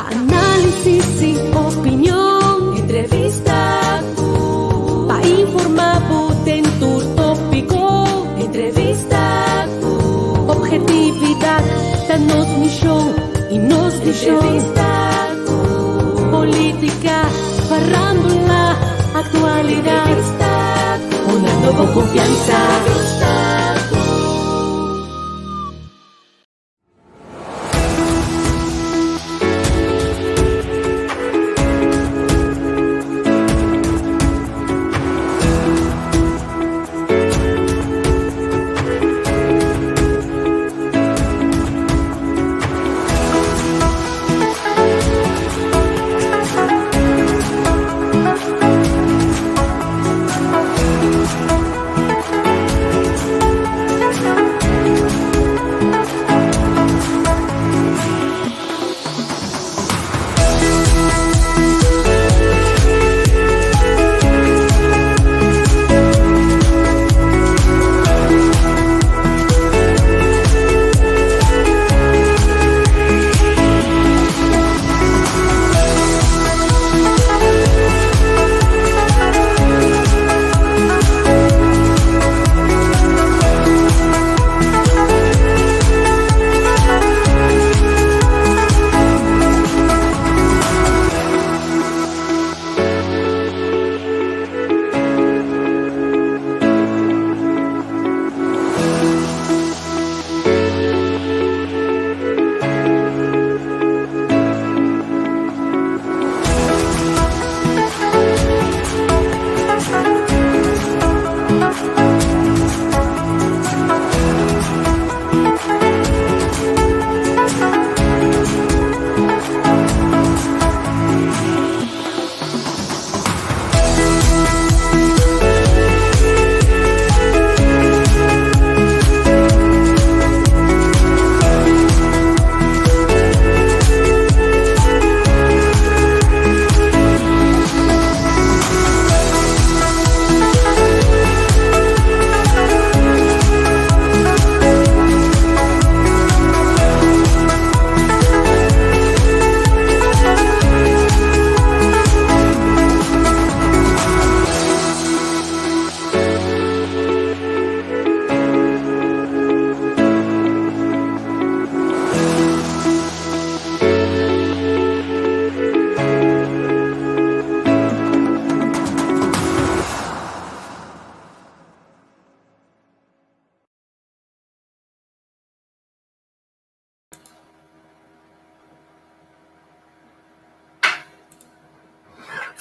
Pa análisis i opinion. Entrevista ku. Pa informá bo den tur tópiko. Entrevista ku. Obhetividat ta nos mishon i nos vishon. Entrevista ku. Polítika, farándula, aktualidat. Entrevista ku. Hunando bo konfiansa. Entrevista ku.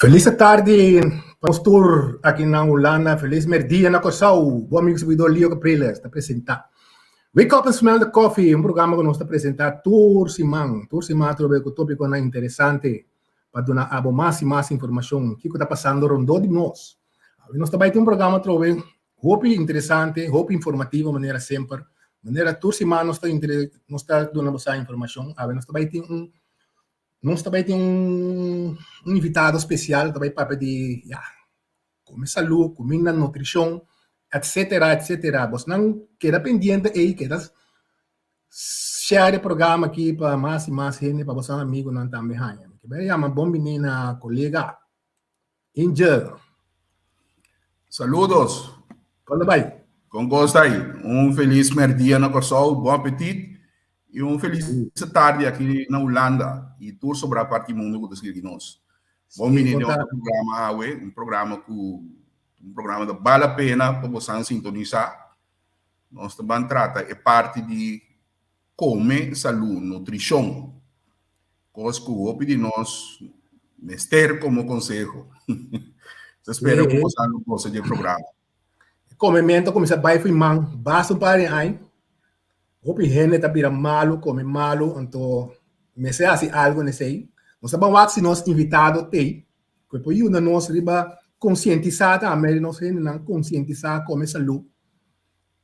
Felis tardi pa nos tur aki na Hulanda, felis merdia na Kòrsou. Bo amigo servidor Leo Capriles ta presentá Wake Up and Smell the Coffee, un programa ku nos ta presentá tur siman. Tur siman atrobe ku tópikonan interesante pa duna abo mas i mas informashon kiko ta pasando rondó di nos. Awe nos ta bai tin un programa atrobe hopi interesante, hopi informativo manera semper. Manera tur siman nos ta nos ta duna boso informashon. Awe nos ta bai tin un nos ta bai tin un un invitado spesial ta bai papia di ya kome salú, kuminda, nutrishon, etsetera etsetera. Bosnan keda pendiente ei, keda Share e programa aki pa mas i mas hende pa boso amigunan tambe haña. Mi ke bai yama bon bini na kolega Angel. Saludos. Kon ta bai? Kon kos ta ai? Un felis merdia na Kòrsou, bon apetit i un felis tardi aki na Hulanda i tur sobrá parti mundu ku ta skirbi nos. Bon bini den otro programa awe, un programa ku un programa ta bal la pena pa bosan sintonisá. Nos ta ban trata e parti di kome salú, nutrishon, kos ku hopi di nos mester komo konseho. Ta spera ku boso a gosa di e programa. E komementu a kuminsá bai fo'i man basta un par di aña. Hopi hende ta bira malu, kome malu, anto mester hasi algu na esei. Nos ta ban wak si nos invitado t'ei ku e por yuda nos riba konsientisá tambe nos hendenan konsientisá kome salú.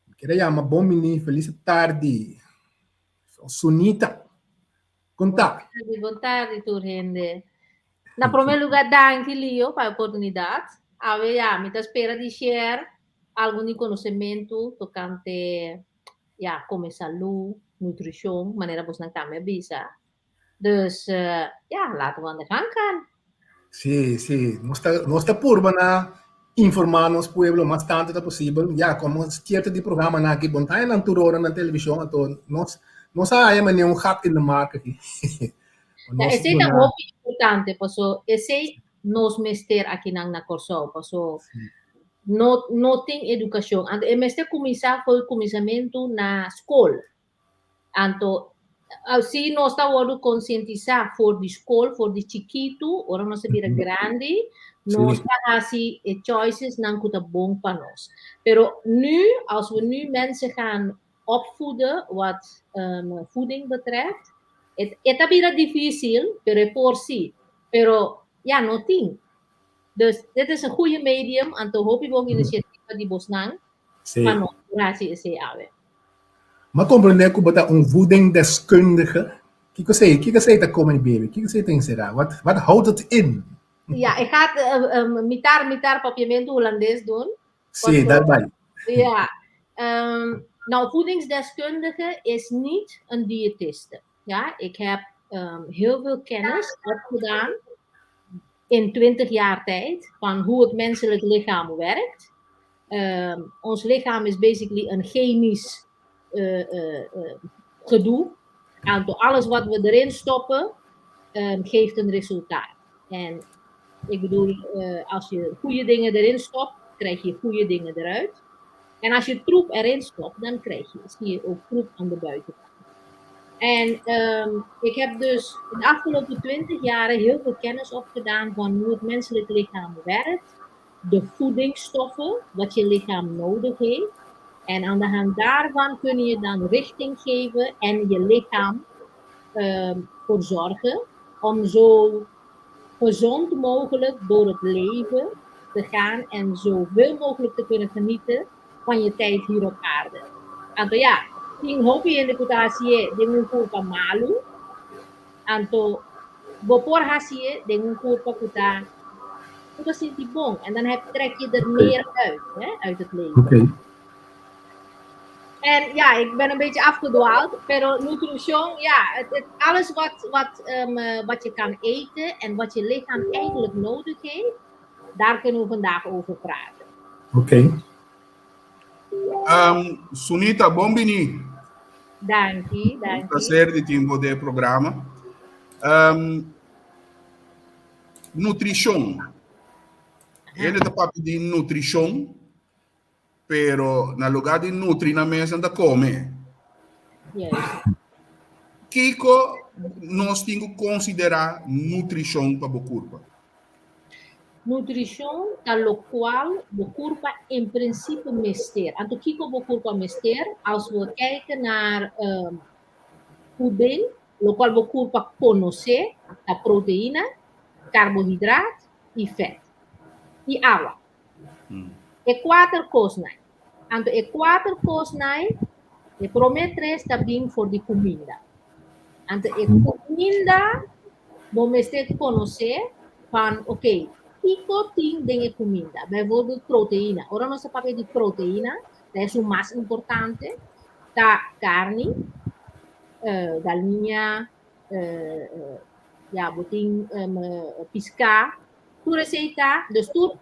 Mi kere yama bon bini felis tardi Sunita. Kon ta? Bon tardi tur hende. Na prome lugar danki Leo pa e oportunidat. Awe ya mi ta spera di share algun di konosementu tokante ya kome salú, nutrishon, manera bosnan tambe a bisa. Dus ja, laten we aan de gang gaan. Sí, sí. Nos ta, nos ta purba na informá nos pueblo mas tantu ta posibel. Ya, komo sierto di programanan aki bon ta nan tur ora na televishon, anto nos nos a haya manera un gat in de markt aki. Ja, esei ta hopi importante, paso esei nos mester akinan na Kòrsou, paso no no tin edukashon. Anto e mester kuminsá for kuminsamentu na skol. Anto, si nos ta wòrdu konsientisá for di skol, for di chikitu, ora nos ta bira grandi, nos ta hasi e choicesnan ku ta bon pa nos. Pero nu, als we nu mensen gaan opvoeden wat voeding betreft, e ta bira difísil, pero e por sí. Pero ya, no tin. Dus dit is een goede medium, anto hopi bon inisiativa di bosnan pa nos por hasi esei awe. M'a komprendé ku bo ta un voedingdeskundige. Kiko esei, kiko esei ta kome i bebe? Kiko esei ta enserá? Wat, wat houdt het in? Ja, ik ga mitar mitar papiamentu hulandes doen. Sí, dal bai. Ja. Nou, voedingsdeskundige is niet een diëtiste. Ja, ik heb heel veel kennis opgedaan in 20 jaar tijd van hoe het menselijk lichaam werkt. Ons lichaam is basically een chemisch gedoe. Anto alles wat we erin stoppen, geeft een resultaat. En ik bedoel, als je goede dingen erin stopt, krijg je goede dingen eruit. En als je troep erin stopt, dan krijg je, zie je ook troep aan de buitenkant. En ik heb dus in de afgelopen 20 jaren heel veel kennis opgedaan van hoe het menselijk lichaam werkt, de voedingsstoffen, wat je lichaam nodig heeft. En aan de hand daarvan kun je dan richting geven en je lichaam verzorgen om zo gezond mogelijk door het leven te gaan en zoveel mogelijk te kunnen genieten van je tijd hier op aarde. Anto ja, tin hopi hende ku ta hasié den un kurpa malu, anto bo por hasié den un kurpa ku ta ku ta sinti bon en dan heb trek je er meer uit, hè, uit het leven. En ja, ik ben een beetje afgedwaald, pero nutrition, ja, alles wat je kan eten en wat je lichaam eigenlijk nodig heeft, daar kunnen we vandaag over praten. Oké. Sunita, bon bini. Danki, danki. Un placer di tin bo den programa. Nutricion. Hende ta papia di nutricion, pero na lugar di nutri nan mes nan ta come. Kiko nos tin ku konsiderá nutrishon pa bo kurpa? Nutrishon ta lokual bo kurpa en prinsipio mester. Anto kiko bo kurpa mester? Als we kijken naar voeding, lokual bo kurpa konosé ta proteïna, karbohidraat i fèt. I awa. E kuater kosnan. Anto e kuater kosnan, e promé tres ta bin for di kuminda. Anto e kuminda bo mester konosé van oké, kiko tin den e kuminda? Bijvoorbeeld proteïna. Ora nos ta papia di proteïna, ta esun mas importante, ta karni, galiña, ya bo tin piská, Tur esei ta, dus tur,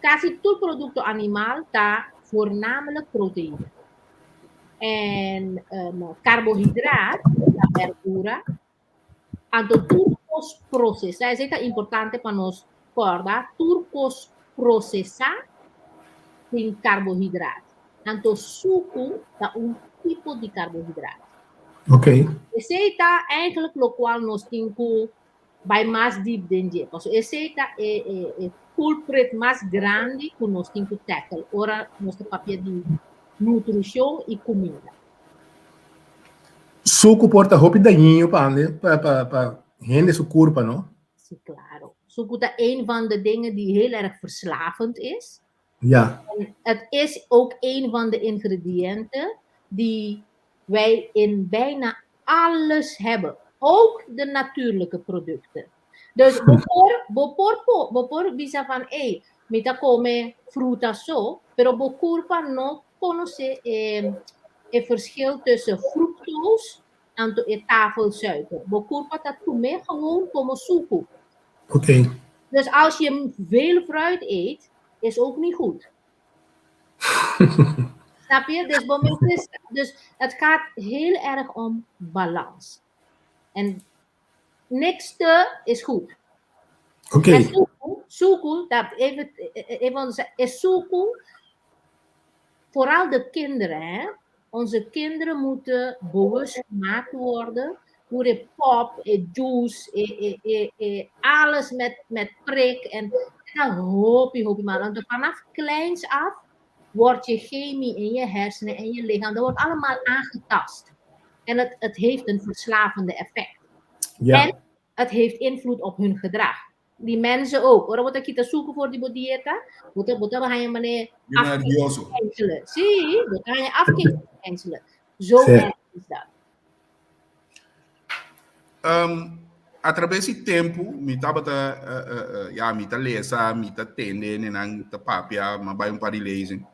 kasi tur produkto animal ta voornamelijk proteïne. En karbohidraat ta berdura. Anto tur kos prosesá, esei ta importante pa nos kòrda, tur kos prosesá tin karbohidraat. Anto suku ta un tipo di karbohidraat. Esei ta eigenlijk lokual nos tin ku bai mas diep den dje. Pasobra esei ta e e e culprit mas grandi ku nos tin ku tackle ora nos ta papia di nutrishon i kuminda. Suku por ta hopi dañino pa hende pa pa pa hende su kurpa, no? Si, klaro. Suku ta een van de dingen die heel erg verslavend is. En het is ook een van de ingrediënten die wij in bijna alles hebben. Ook de natuurlijke producten. Dus bo por, bo por, po, bo por bisa van, hey, mi ta come fruta so, pero bo curpa no conoce e verschil tussen fructose Anto e tafelsuiker. Bo kurpa ta tum'é gewoon komo suku. Oké. Dus als je veel fruit eet, is ook niet goed. Snap je? Dus, bo mester, dus het gaat heel erg om balans. En niks te is goed. Oké. En suku, suku, dat even, even, is suku, vooral de kinderen, hè? Onze kinderen moeten bewust gemaakt worden hoe de pop, e juice, e, e, e, alles met prik en dan hopi, hopi maar. Want vanaf kleins af wordt je chemie in je hersenen en je lichaam, dat wordt allemaal aangetast. En het heeft een verslavende effect. En het heeft invloed op hun gedrag. Die mensen ook. Ora bo ta kita suku for di bo dieta, bo ta bo ta haña manera Nervioso. afkingselen. Sí, bo ta haña afkingselen. Zo erg is dat. Atraves di tempu mi tabata ya mi ta lesa, mi ta tende nenan ta papia, mi a bai un par di lezing.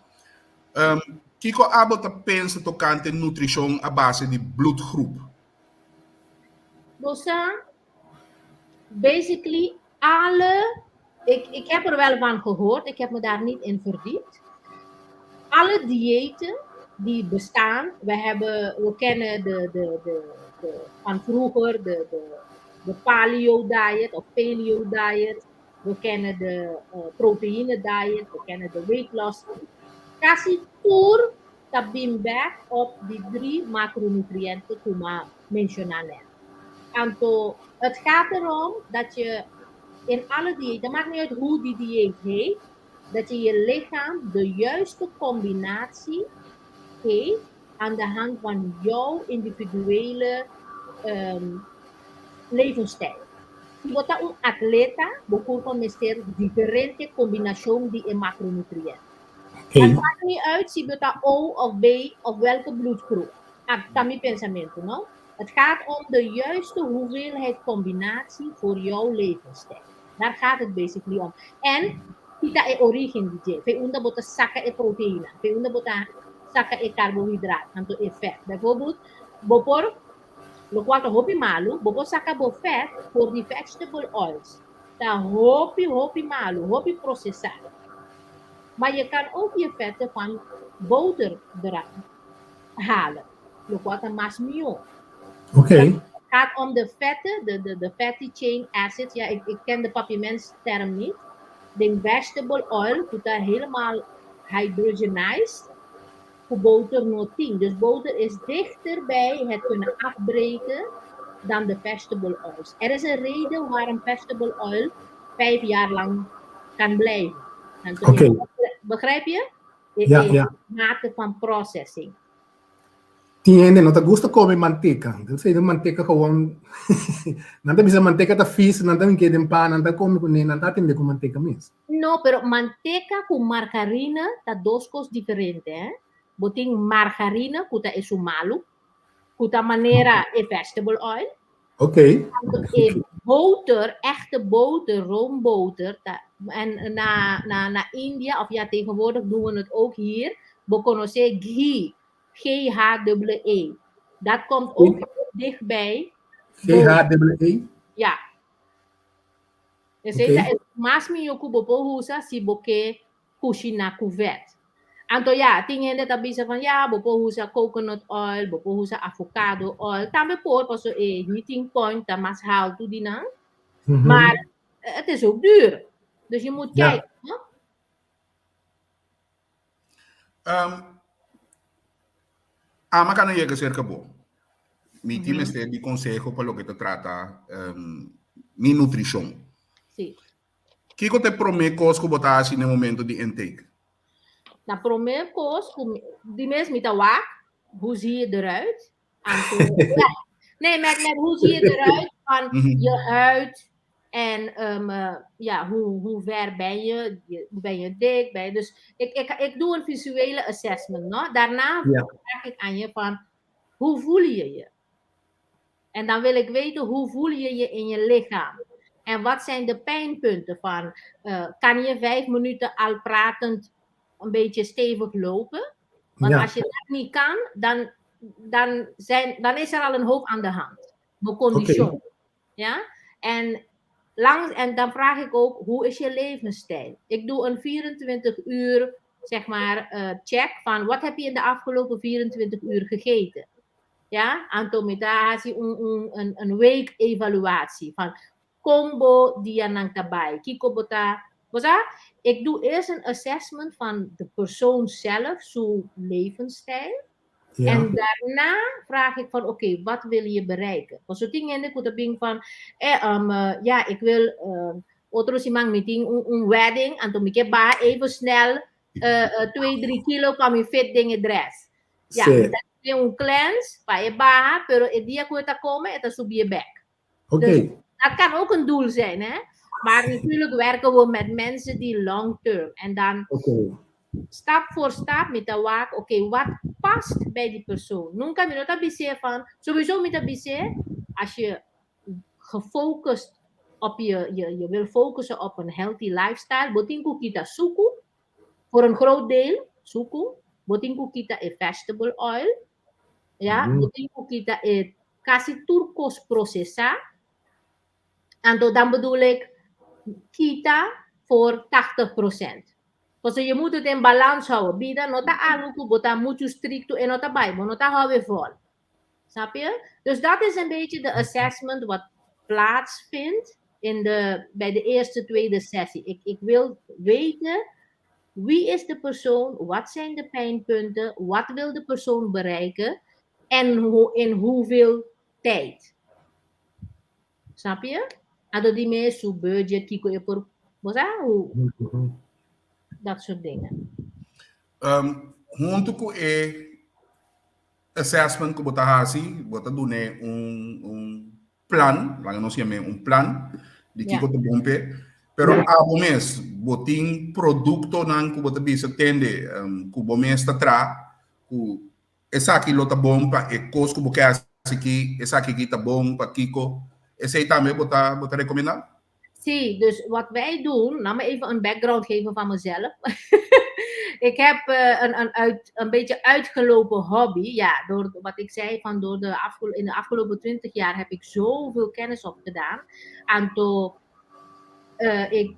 Kiko abo ta pensa tokante nutrishon a base di bloedgroep? Bo sa, basically alle, ik heb er wel van gehoord, ik heb me daar niet in verdiept. Alle diëten die bestaan, we kennen de van vroeger de paleo diet of paleo diet, we kennen de proteïne diet, we kennen de weight loss. Kasi tur ta bin back op die drie macronutriënten ku m'a menshoná net. Anto, het gaat erom dat je in alle diëten, maakt niet uit hoe die dieet heet, dat je je lichaam de juiste combinatie geeft aan de hand van jouw individuele levensstijl. Si bo ta un atleta, bo kurpa mester diferente kombinashon di e macronutriënten. Het maakt niet uit si bo ta O of B of welke bloedgroep. Ah, ta mi pensamentu, no? Het gaat om de juiste hoeveelheid combinatie voor jouw levensstijl. Daar gaat het basically om. En kita e origen di dje. Fe unda bo ta saka e proteïna. Fe unda bo ta saka e karbohidraat, anto e vet. Bijvoorbeeld, bo por, lokual ta hopi malu, bo por saka bo vet for di vegetable oils. Ta hopi, hopi malu, hopi prosesá. Maar je kan ook je vetten van boter halen. Lokual ta mas mihó. Het gaat om de vetten, de fatty chain acids. Ja, ik ken de Papiaments term niet. De vegetable oil, ku ta helemaal hydrogenized, ku boter no tin. Dus boter is dichter bij het kunnen afbreken dan de vegetable oils. Er is een reden waarom vegetable oil 5 jaar lang kan blijven. Begrijp je? Ja. Mate van processing. Tin hende no ta gusta kome manteka. Dus e manteka gewoon nan ta bisa manteka ta fis, nan ta hink'é den pan, nan ta kome kuné, nan ta atendé ku manteka mes. No, pero manteka ku margarina ta dos kos diferente, eh? Bo tin margarina ku ta esun malu, ku ta manera e vegetable oil. E boter, echte boter, roomboter, ta, en na India, of ja, tegenwoordig doen we het ook hier, we konosé ghee, G-H-E-E. Dat komt ook heel dichtbij. G-H-E-E? Ja. Esei ta mas mihó ku bo por usa si bo ke kushiná ku vet. Anto ja, tin hende ta bisa van ja, bo por usa coconut oil, bo por usa avocado oil. Tambe por, paso e heating point ta mas haltu di nan. Maar het is ook duur. Dus je moet kijken, no? Ami a kana yega serka bo. Mi tin mester di konseho pa loke ta trata mi nutrishon. Kiko ta e promé kos ku bo ta hasi na e momento di intake? Na promé kos ku di mes mi ta wak, hoe zie je eruit? Anto, ja. Nee, met hoe zie je eruit van je huid en ja, hoe ver ben je? Ben je dik? Dus ik doe een visuele assessment, no? Daarna vraag ik aan je van, hoe voel je je? En dan wil ik weten, hoe voel je je in je lichaam? En wat zijn de pijnpunten van, kan je 5 minuten al pratend een beetje stevig lopen? Want als je dat niet kan, dan dan is er al een hoop aan de hand. Bo kondishon. Ja? En dan vraag ik ook: hoe is je levensstijl? Ik doe een 24 uur, zeg maar, check van wat heb je in de afgelopen 24 uur gegeten? Ja, anto mi ta hasi un week evaluatie van kon bo dianan ta bai, kiko bo ta, bo ik doe eerst een assessment van de persoon zelf, zijn levensstijl. En daarna vraag ik van: oké, wat wil je bereiken? Want zo dingen ik moet van, ja, ik wil, otro siman mi tin un wedding, anto mi ke baha even snel, 2, 3 kilo pa mi fit den e dress. Ja, dat un cleanse, pa e baha, pero e dia ku e kome, e ta subi bèk. Dus dat kan ook een doel zijn, hè? Maar natuurlijk werken we met mensen die long term. En dan stap voor stap mi ta wak, oké, wat past bij die persoon? Nunka mi no ta bis'é van, sowieso mi ta bis'é, als je gefocust op je wil focussen op een healthy lifestyle, bo tin ku kita suku, voor een groot deel, suku, bo tin ku kita e vegetable oil, ja, bo tin ku kita e kasi tur kos prosesá, en dan bedoel ik, kita voor 80%. Dus je moet het in balans houden. Bida no ta algu ku bo ta muchu strikto e no ta bai, no ta hou vol. Snap je? Dus dat is een beetje de assessment wat plaatsvindt bij de eerste, tweede sessie. Ik wil weten: wie is de persoon, wat zijn de pijnpunten, wat wil de persoon bereiken en in hoeveel tijd. Snap je? Anto di mes su budget, kiko e por, hoe, dat soort dingen. Huntu ku e assessment ku bo ta hasi, bo ta duna un plan, laga nos yam'é un plan, di kiko ta bon p'e, pero abo mes, bo tin produktonan ku bo ta bisa tende, ku bo mes ta traha, ku esaki lo ta bon pa e kos ku bo ke aki, esaki aki ta bon pa kiko, esei tambe bo ta rekomendá? Sí, dus wat wij doen, laat me even een background geven van mezelf. Ik heb een beetje uitgelopen hobby. Ja, door wat ik zei, van in de afgelopen 20 jaar heb ik zoveel kennis opgedaan. Anto,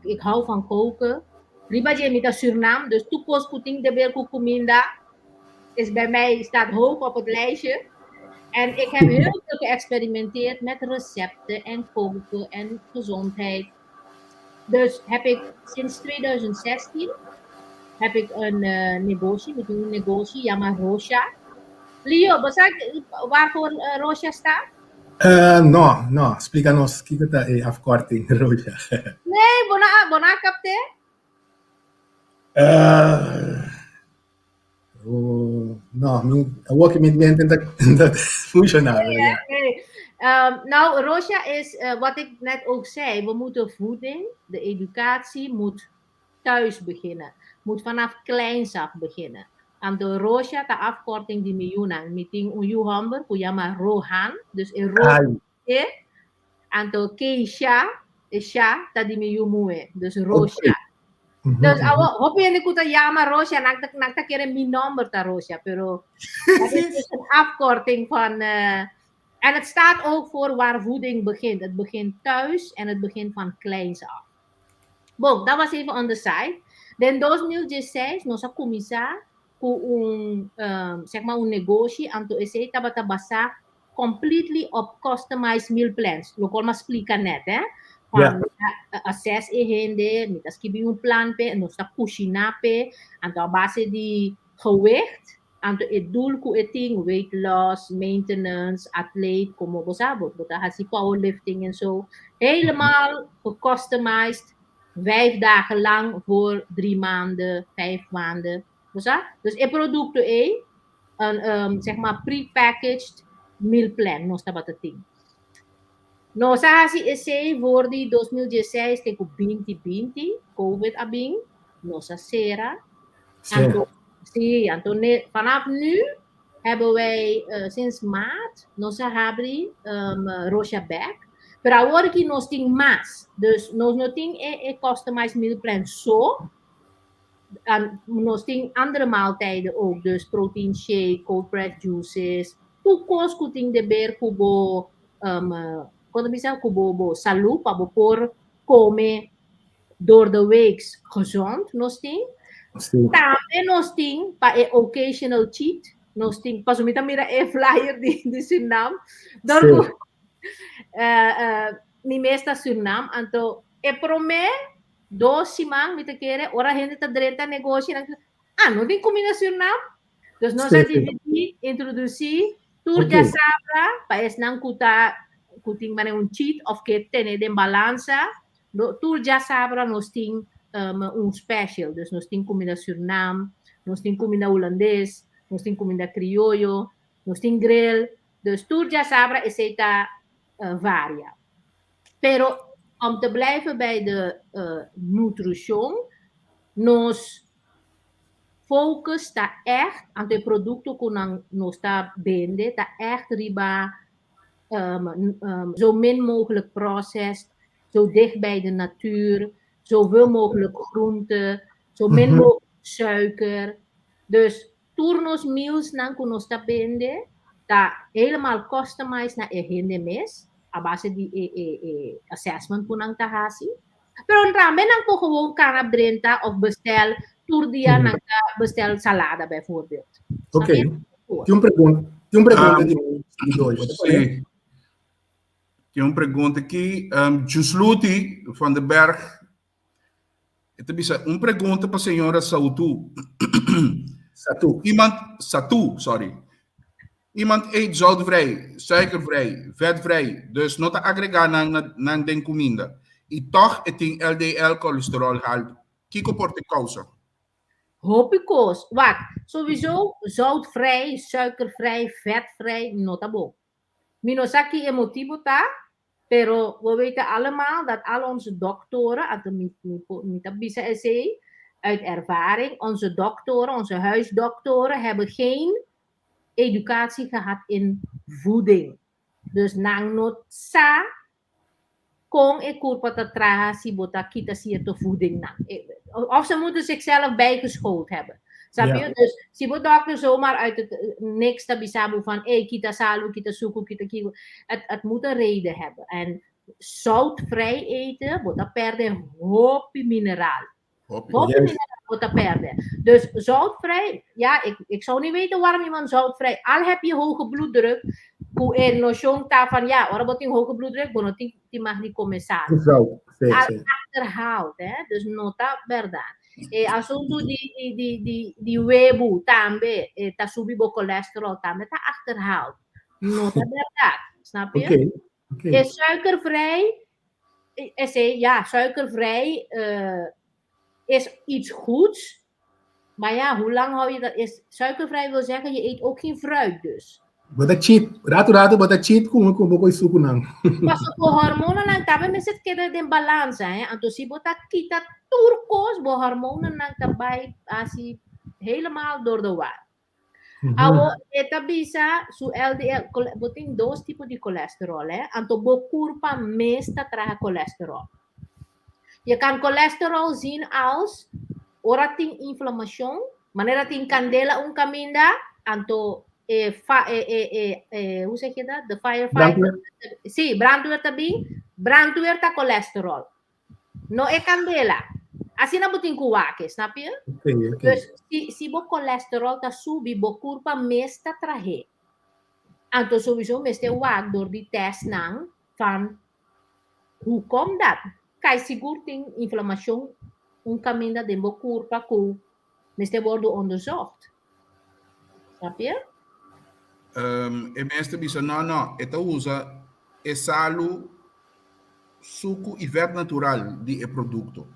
ik hou van koken. Riba dje mi ta Sürnam, dus tur kos ku tin di haber ku kuminda is bij mij, staat hoog op het lijstje. En ik heb heel veel geëxperimenteerd met recepten en koken en gezondheid. Dus heb ik sinds 2016 heb ik een negoshi, met een negoshi, yama Rosha. Leo, waarvoor Rosha staat? No, splika nos kiko ta e afkorting Rosha. Nee, bo no, bo no a kapta? Oh, no, awor ku mi mente ta funshoná. Nee. Nou, Rosha is, wat ik net ook zei, we moeten voeding, de educatie moet thuis beginnen. Moet vanaf kleins af beginnen. Anto Rosha, de afkorting di mi yunan. Mi tin un yu hòmber, ku yama Rohan. Dus e Ro, anto Keisha, e Sha, ta di mi yu muhé. Dus Rosha. Dus awo, hopi hende ku ta yama Rosha, nan ta kere mi nòmber ta Rosha, pero dat is dus een afkorting van. En het staat ook voor waar voeding begint. Het begint thuis en het begint van kleins af. Bon, dat was even on the side. Den 2016, nos a kuminsá ku un, zeg maar un negoshi, anto esei tabata basá completely op customized meal plans. Loke m'a splika net, hè? Van assess e hende, mi ta skibi un plan pe, nos ta kushiná pe, anto a base di gewicht, anto e doel ku e tin, weight loss, maintenance, atleet, komo bo sabi, bo ta hasi powerlifting en zo. Helemaal gecustomized, 5 dagen lang voor 3 maanden, 5 maanden. Dus e produkto e, een zeg maar pre-packaged meal plan, nos tabata tin. Nos a hasi esei for di 2016 te 2020, COVID a bin, nos a sera. Anto, sí, anto vanaf nu hebben wij sinds maart nos a habri Rosha bèk. Pero awor ku nos tin mas. Dus nos no tin e customized meal plan so. Nos tin andere maaltijden ook, dus protein shake, cold pressed juices, tur kos ku tin de ber ku bo, kon ta bisa, ku bo bo salú pa bo por kome door de week gezond nos tin. Tambe nos tin pa e occasional cheat, nos tin, pasobra mi ta mira e flyer di Surinam, dor ku mi mes ta Surinam, anto e promé dos siman mi ta kere ora hende ta drenta negoshi nan ah no tin kuminda Surinam dus nos a disidí introdusí tur djasabra pa esnan ku ta ku tin manera un cheat òf ke tene den balansa tur djasabra nos tin un special dus nos tin kuminda Surinam nos tin kuminda hulandes nos tin kuminda krioyo nos tin grill dus tur djasabra esei ta varia. Pero om te blijven bij de nutricion, nos focus ta echt, anto e producto cu nan nos ta bende ta echt riba zo min mogelijk processed, zo dicht bij de natuur, zoveel mogelijk groente, zo min mogelijk suiker. Dus Tur nos mealsnan ku nos ta bende ta helemaal customized na e hende mes, a base di e e e assessment ku nan ta hasi. Pero tambe nan por gewoon kana drenta of bestel tur dia nan ta bestel salada bijvoorbeeld. Oké. Tin un pregunta, tin un pregunta di un seguidor. Sí. Tin un pregunta aki. Um, Jusluti van den Berg E ta bisa, un pregunta pa señora Sautu. Satu. Iemand, Satu, sorry. Iemand eet zoutvrij, suikervrij, vetvrij, dus no ta agrega nan, na, nan den kuminda. I tòg e tin LDL kolesterol haltu. Kiko por ta e kousa? Hopi kos. Wak, sowieso zoutvrij, suikervrij, vetvrij no ta bon. Mi no sa ki e motibu ta, pero we weten allemaal dat al onze doktoren, anto mi, mi, mi ta bisa esei uit ervaring, onze doktoren, onze huisdoktoren hebben geen educatie gehad in voeding. Dus nan no sa kon e kurpa ta traha si bo ta kita sierto voedingnan. Of ze moeten zichzelf bijgeschoold hebben. Snap je? Dus si bo dokter zomaar uit het niks ta bisa bo van, hey, kita salu, kita suku, kita kiko. Het moet een reden hebben. En zoutvrij eten, bo ta perde hopi mineraal. Hopi. Hopi mineraal bo ta perde. Dus zoutvrij, ja, ik zou niet weten waarom iemand zoutvrij, al heb je hoge bloeddruk, ku e notion ta van, ja, ora bo tin hoge bloeddruk, bo no tin, tin mag di come sal. Zout, sí, Al sí. achterhaald, hè? Dus no ta berdad. E asuntu di, di, di, di, di webu tambe, e ta subi bo cholesterol tambe ta achterhaald. No ta berdad, snap je? Oké. E suikervrij, esei, ja, suikervrij is iets goeds. Maar ja, hoe lang hou je dat? Is, suikervrij wil zeggen, je eet ook geen fruit dus. Bo ta cheat, ratu ratu bo ta cheat ku bo koi sukunan. Paso bo hormonanan tambe mester keda den balansa, hè? Anto si bo ta kita tur kos, bo hormonanan ta bai hasi helemaal door de war. Awo, e ta bisa su LDL, bo tin dos tipo di cholesterol, hè? Anto bo kurpa mes ta traha cholesterol. Je kan cholesterol zien als ora tin inflamacion, manera tin candela un caminda, anto e fa, e, e, e, e, hoe zeg je dat? De firefighter. Brandweer. Sí, brandweer ta bin, brandweer ta cholesterol. No e candela. Asina bo tin cu wak, snap je? Oké. Dus si bo cholesterol ta subi, bo curpa mes ta trahe. Anto sowieso mester wak door di testnan van hoe komt dat? Kai sigur tin inflamacion un caminda den bo curpa cu mester wordo onderzocht. Snap je? E mester bisa no, no, e ta usa e salu, suku i vèt natural di e produkto.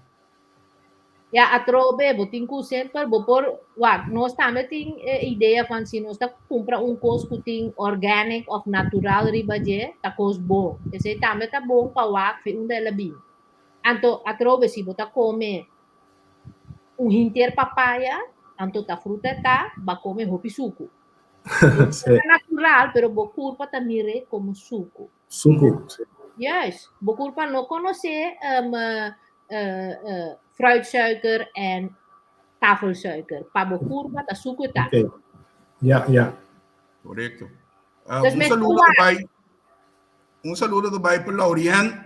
Ja, atrobe, bo tin ku semper, bo por, wak, nos tambe tin e idea van si nos ta kumpra un kos ku tin organic of natural riba dje, ta kos bon. Esei tambe ta bon pa wak fi unda el a bin. Anto, atrobe, si bo ta kome un hinter papaya, anto ta fruta ta, ba kome hopi suku. Ta natural, pero bo kurpa ta mir'é komo suku. Suku, sí. Juist. Bo kurpa no konosé fruitsuiker en Tafelsuiker. Pa bo kurpa ta suku ta. Okay. Ja, ja. Korekto. Uh, un saludo bai un saludo bai pa Laurien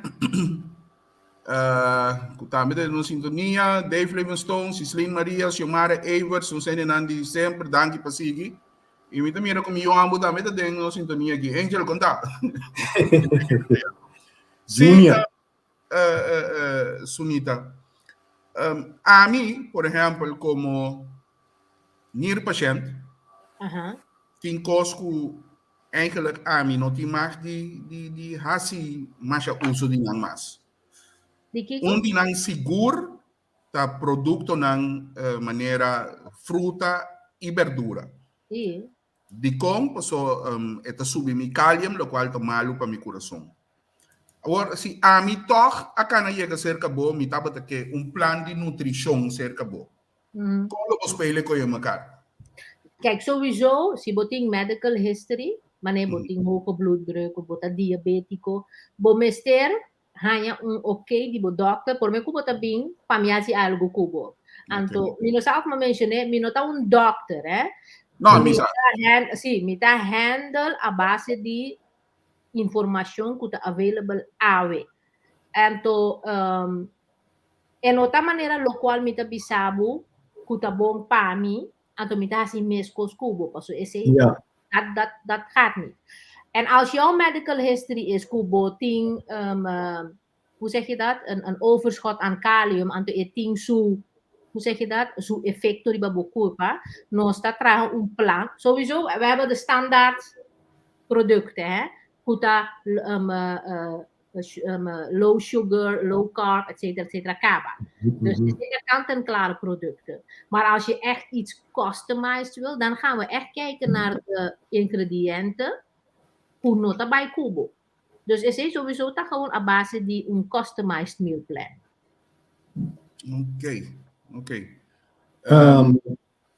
uh, ku tambe ta nos sintonia, Dave Livingstone, Sislin Maria, Xiomara Everts, un sende nan di semper, danki pa sigui. I mi ta mira ku mi Johan tambe ta den nos sintonia aki. Angel, konta. Junior. uh, uh, Sunita. Um, ami, por ehempel, komo nierpatiënt, tin kos ku eigenlijk ami no tin mag di, di, di hasi masha uso di nan mas. Di kiko? Un di nan sigur ta produktonan uh, manera fruta i berdura. Sí. Dikon? Paso um, e ta subi mi kalium, lokual ta malu pa mi kurason. Awor, si ami tòg a kana yega serka bo, mi tabata ke un plan di nutrishon serka bo. Kon lo bo spelen ku mekaar? Kijk, sowieso, si bo tin medical history, manera bo tin hoge bloeddruk, bo ta diabétiko, bo mester haña un ok di bo dòkter, promé ku bo ta bin pa mi hasi algu ku bo. Anto, mi no sa òf mi a menshoné, mi no ta un dòkter, eh. No, mi sa. Sí, mi ta handle a base di informashon ku ta available awe. Anto, um, e no ta manera lokual mi ta bisa bo ku ta bon pa mi, anto mi ta hasi meskos ku bo, paso esei dat, dat, dat gaat niet. En als jouw medical history is ku bo tin, um, uh, hoe zeg je dat? Een, een overschot aan kalium, anto e tin su, hoe zeg je dat? Su efecto riba bo kurpa, nos ta traha un plan. Sowieso, we hebben de standaard producten, hè? Ku ta um, uh, um, low sugar, low carb, et cetera, et cetera, kaba. Dus het zijn kant-en-klare producten. Maar als je echt iets customized wil, dan gaan we echt kijken naar de ingrediënten. Ku no ta bai ku bo. Dus esei sowieso ta gewoon a base di un customized meal plan. Oké, oké. Um,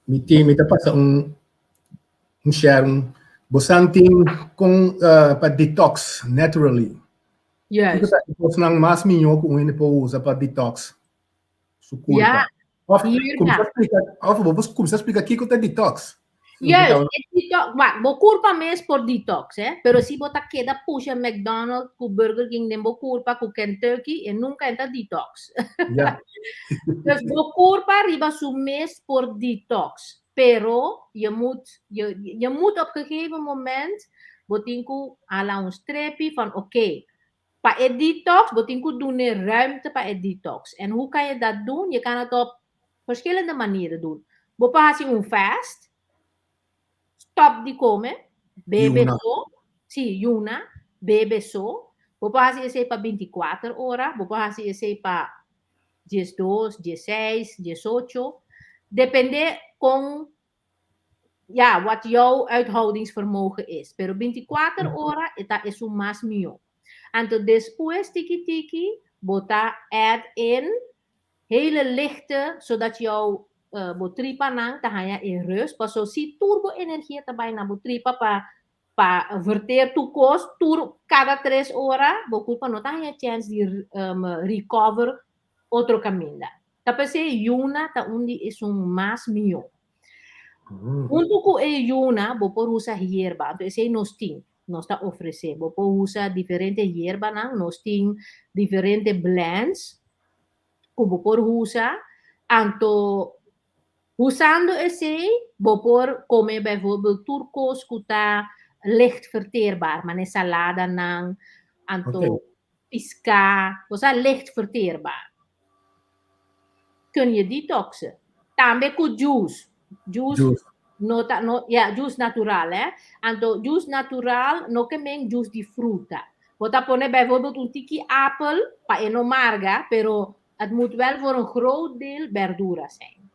mi tin, mi ta pasa un, un share un, bosan tin kon uh, pa detox naturally. Juist. Kiko ta e kosnan mas mihó ku un hende por usa pa detox su kurpa? Ja, Of hier kuminsá ta. splika, of bo por kuminsá splika kiko ta detox. Juist, e detox, wak, bo kurpa mes por detox, eh? Pero si bo ta keda pusha McDonald's ku Burger King den bo kurpa ku Kentucky, e nunka e ta detox. Ja. Dus bo kurpa riba su mes por detox, pero je moet, je, je moet op gegeven moment, bo tin ku hala un strepi van oké, pa e detox, bo tin ku duna ruimte pa e detox. En hoe kan je dat doen? Je kan het op verschillende manieren doen. Bo por hasi un fast, stop di kome, bebe Yuna. so, sí, yuna, bebe so. Bo por hasi esei pa 24 ora, bo por hasi esei pa 12, 16, 18. Depende kon ja, wat jouw uithoudingsvermogen is. Pero 24 ora ta esun mas mihó. Anto despues tiki tiki bo ta add in hele lichte, zodat jouw uh, bo tripanan ta haña e rust. Paso si tur bo energia ta bai na bo tripa pa pa verteer tur kos tur kada 3 ora, bo kurpa no ta haña chance di um, recover otro kaminda. Ta p'esei yuna ta un di esun mas mihó. Huntu ku e yuna bo por usa hierba, anto esei nos tin, nos ta ofresé. Bo por usa diferente hierbanan, nos tin diferente blends ku bo por usa, anto usando esei bo por kome bijvoorbeeld tur kos ku ta licht verteerbaar, manera saladanan, anto piská, bo sa licht verteerbaar. Kun je detoxen. Tambe ku juice. Juice, Juice. no ta, no, ja, juice natural, hè. Anto juice natural no ke men juice di fruta. Bo ta pone bijvoorbeeld un tiki apel pa e no marga, pero het moet wel voor een groot deel berdura zijn.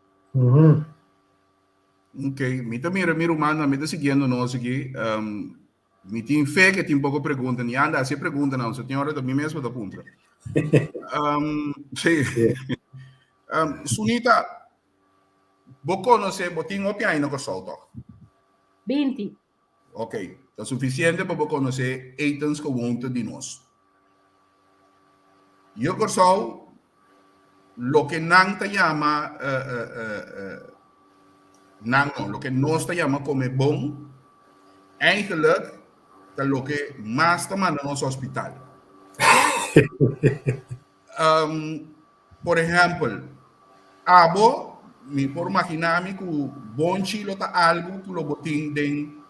Ok, mi ta mira mi rumannan, mi ta siguiendo nos aki. Um, mi tin fe ke tin poko pregunta, ni anda hasi preguntanan, so tin ora ta mi mes bo ta puntra. Um, sí. Um, Sunita, bo konosé, bo tin hopi aña na Kòrsou tòg? 20. Ok, ta sufisiente pa bo konosé etensgewoonte di nos. Yu Kòrsou, Loke nan ta yama, nan no, loke nos ta yama kome bon, eigenlijk ta loke mas ta manda nos hospital. Por ehèmpel, abo, mi por maginá mi ku bonchi lo ta algu ku lo bo tin den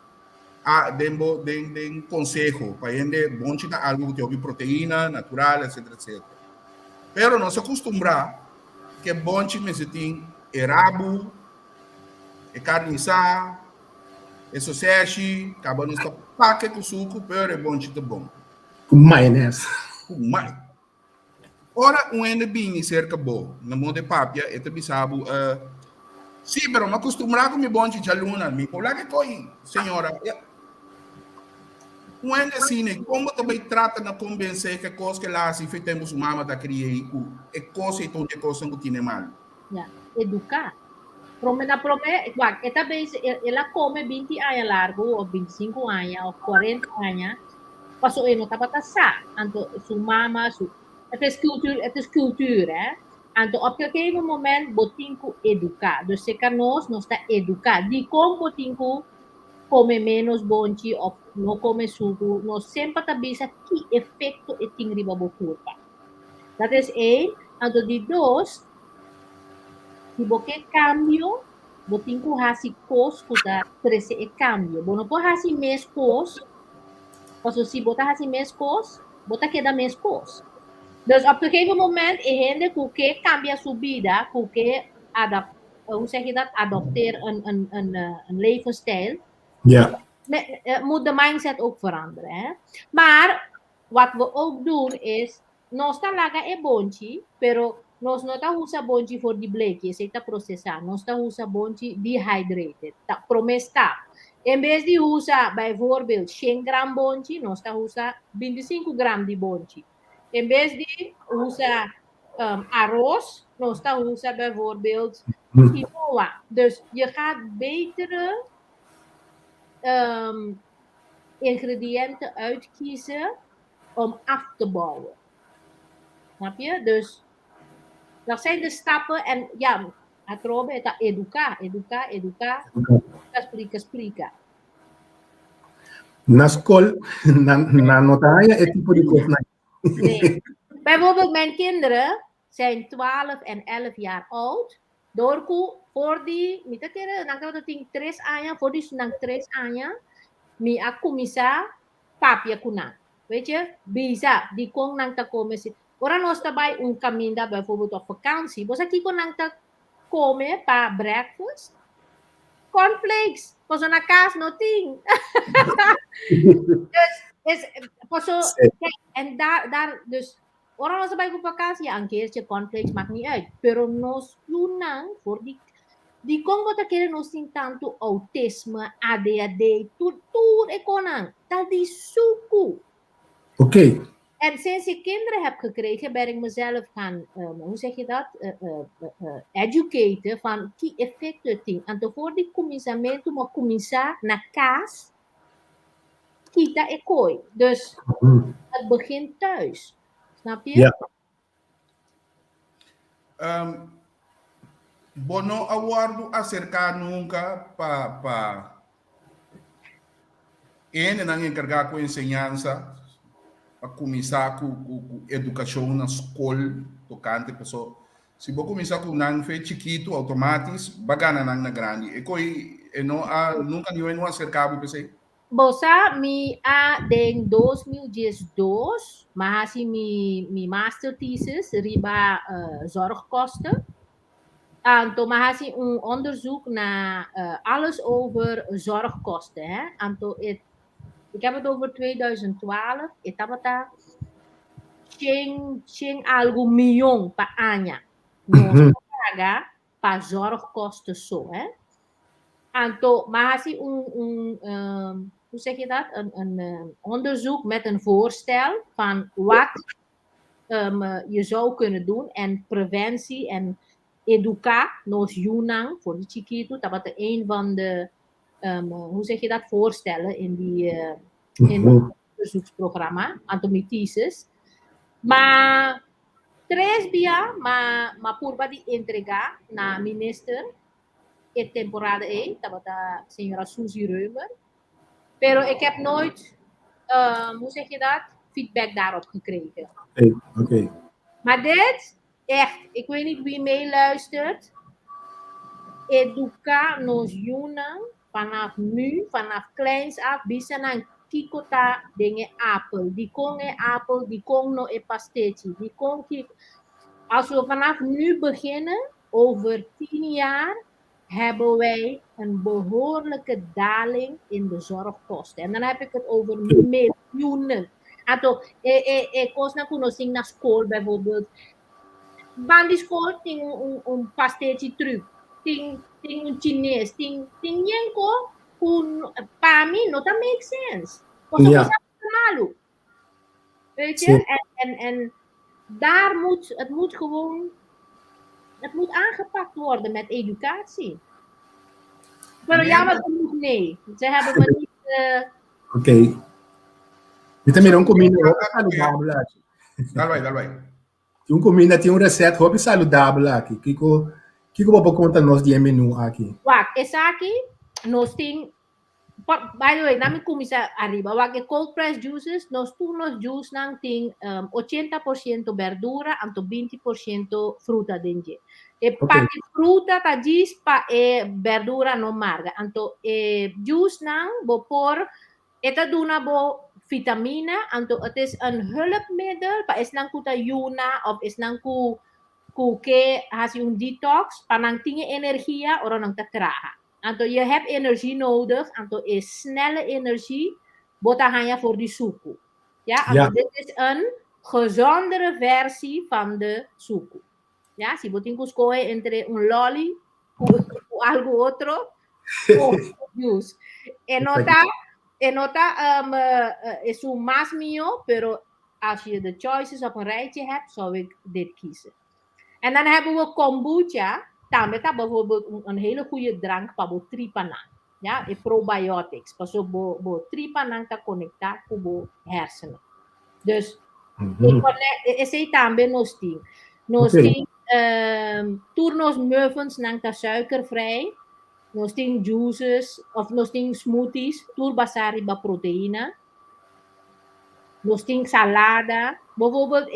den bo den den konseho pa hende bonchi ta algu ku tin hopi proteina natural etcetera etcetera. Pero nos a kustumbrá ku e bonchi mester tin e rabu, e karni isá, e soseshi, kaba nos ta pake ku suku pero e bonchi ta bon. Ku mayones. Ku may. Ora un hende bini serka bo na modo di papia, e ta bisa bo, Sí, pero mi a kustumbrá ku mi bonchi djaluna, mi por laga e koi, señora. Un hende asina, kon bo ta bai trata na kombensé ku e kos ku el a hasi fe tempu su mama ta kri'é i ku e kos ei ta un di e kosnan ku tine malu? Ya, eduká. Promé na promé, wak, e ta bezig, el a kome binti aña largu òf bintisinku aña òf kuarenta aña, Paso e no tabata sa, anto su mama, su, het is cultuur, het is cultuur, hè. Anto op gegeven moment bo tin ku eduká. Dus seka nos, nos ta eduká. Dikon bo tin ku kome ménos bonchi òf no kome suku? Nos semper ta bisa ki efekto e tin riba bo kurpa. Dat is één. Anto di dos, si bo ke kambio, Bo tin ku hasi kos ku ta trese e kambio. Bo no por hasi mes kos, pasobra si bo ta hasi mes kos, bo ta keda mes kos. Dus op gegeven moment e hende ku ke kambia su bida, ku ke adap, hoe zeg je dat, adopteer een, een, een, een levensstijl, Ja. me, moet de mindset ook veranderen. Hè? Maar wat we ook doen is, Nos ta laga e bonchi, pero nos no ta usa bonchi for di bleki, esei ta prosesá. Nos ta usa bonchi dehydrated, ta promé stap. En bes di usa bijvoorbeeld shen gram bonchi, nos ta usa bintisinku gram di bonchi. En bes di usa aros, nos ta usa bijvoorbeeld quinoa. Dus je gaat betere ingrediënten uitkiezen om af te bouwen. Snap je? Dus dat zijn de stappen en ja, atrobe ta educa, educa, educa, splika, splika. Na skol, nan, nan no ta haña e tipo di kosnan. Nee. Bijvoorbeeld mijn kinderen zijn 12 en 11 jaar oud. Door ku for di, mi ta kere, nan tabata tin tres aña, for di nan tres aña, mi a kuminsá papia ku nan. Weet je, bisa dikon nan ta kome si. Ora nos ta bai un kaminda, bijvoorbeeld op vakantie, bo sa kiko nan ta kome pa breakfast? Cornflakes, paso na kas no tin. Dus, es, paso, kijk, en daar, daar, dus, ora nos ta bai ku vakantie, ja, een keertje cornflakes maakt niet uit. Pero nos yunan, for di Dikon bo ta kere nos tin tantu autisme, ADHD, tur tur e konan? Ta di suku. Ok. En sinds ik kinderen heb gekregen, ben ik mezelf gaan, hoe zeg je dat, educaten van ki efecto e tin. Anto for di kuminsamentu mi a kuminsá na kas kita e koi. Dus het begint thuis. Snap je? Ja. Um, bo no a wòrdu aserká nunka pa pa e hendenan enkargá ku enseñansa pa kuminsá ku ku ku edukashon na skol tokante paso si bo kuminsá ku nan fe chikitu outomatis ba gana nan na grandi e koi e no a nunka niun no aserká bo p'esei? Bo sa mi a den 2012 mi a hasi mi mi master thesis riba zorgkosten. Anto mi a hasi un onderzoek na alles over zorgkosten hè. Anto e ik heb het over 2012 e tabata shen shen algu miyon pa aña nos ta paga pa zorgkosten so hè. Anto mi a hasi un un hoe zeg je dat? Een een onderzoek met een voorstel van wat je zou kunnen doen en preventie en eduká nos yunan for di chikitu tabata een van de hoe zeg je dat voorstellen in die in onderzoeksprogramma anto mi thesis. Ma. Tres bia m'a m'a purba di entrega na minister e temporada ei, tabata señora Suzy Römer, pero ik heb nooit, hoe zeg je dat, feedback daarop gekregen. Oké, oké. Maar dit, echt, ik weet niet wie meeluistert, educa nos yunan vanaf nu, vanaf kleins af, bisa nan kiko ta den e apel, dikon e apel, dikon no e pastechi, dikon kiko. Als we vanaf nu beginnen, over 10 jaar hebben wij een behoorlijke daling in de zorgkosten. En dan heb ik het over miljoenen. Anto, e kosnan ku nos tin na skol bijvoorbeeld. Band'i skol tin un pastechi truck, tin un chines, tin yen kos ku pa mi no ta make sense. Pasobra ta malu. Weet je? En daar moet, het moet gewoon, het moet aangepakt worden met educatie. Maar jammer genoeg, nee. Ze hebben me niet. Oké. Mi tambe un kuminda hopi saludabel aki. Dal bai, dal bai. Tin un kuminda, tin un resèpt hopi saludabel aki. Kiko bo por konta nos di e menú aki? Wak, esaki, nos tin. By the way, laat me kuminsá ariba. Wak, e cold pressed juices, nos tur nos juice nan tin 80% berdura, anto 20% fruta den dje. E parti fruta ta djis pa e berdura no marga. Anto e juice nan bo por e ta duna bo vitamina, anto het is een hulpmiddel pa esnan ku ta yuna of esnan ku ke hasi un detox pa nan tin energia ora nan ta traha. Anto je hebt energie nodig, anto e snelle energie bo ta haña for di suku. Ja, anto dit is een gezondere versie van de suku. Ja, si bo tin ku skohe entre un lolly ku algo otro, of juice. E no ta is un mas mihó, pero als je de choices op een rijtje hebt, zou ik dit kiezen. En dan hebben we kombucha. Tambe ta bijvoorbeeld een hele goede drank pa bo tripanan. Ja, e probiotics. Paso bo tripanan ta konektá ku bo hersenen. Dus esei tambe nos tin. Nos tin tur nos muffins nan ta suikervrij. Nos tin juices of nos tin smoothies, tur basá riba proteína. Nos tin salada. Bijvoorbeeld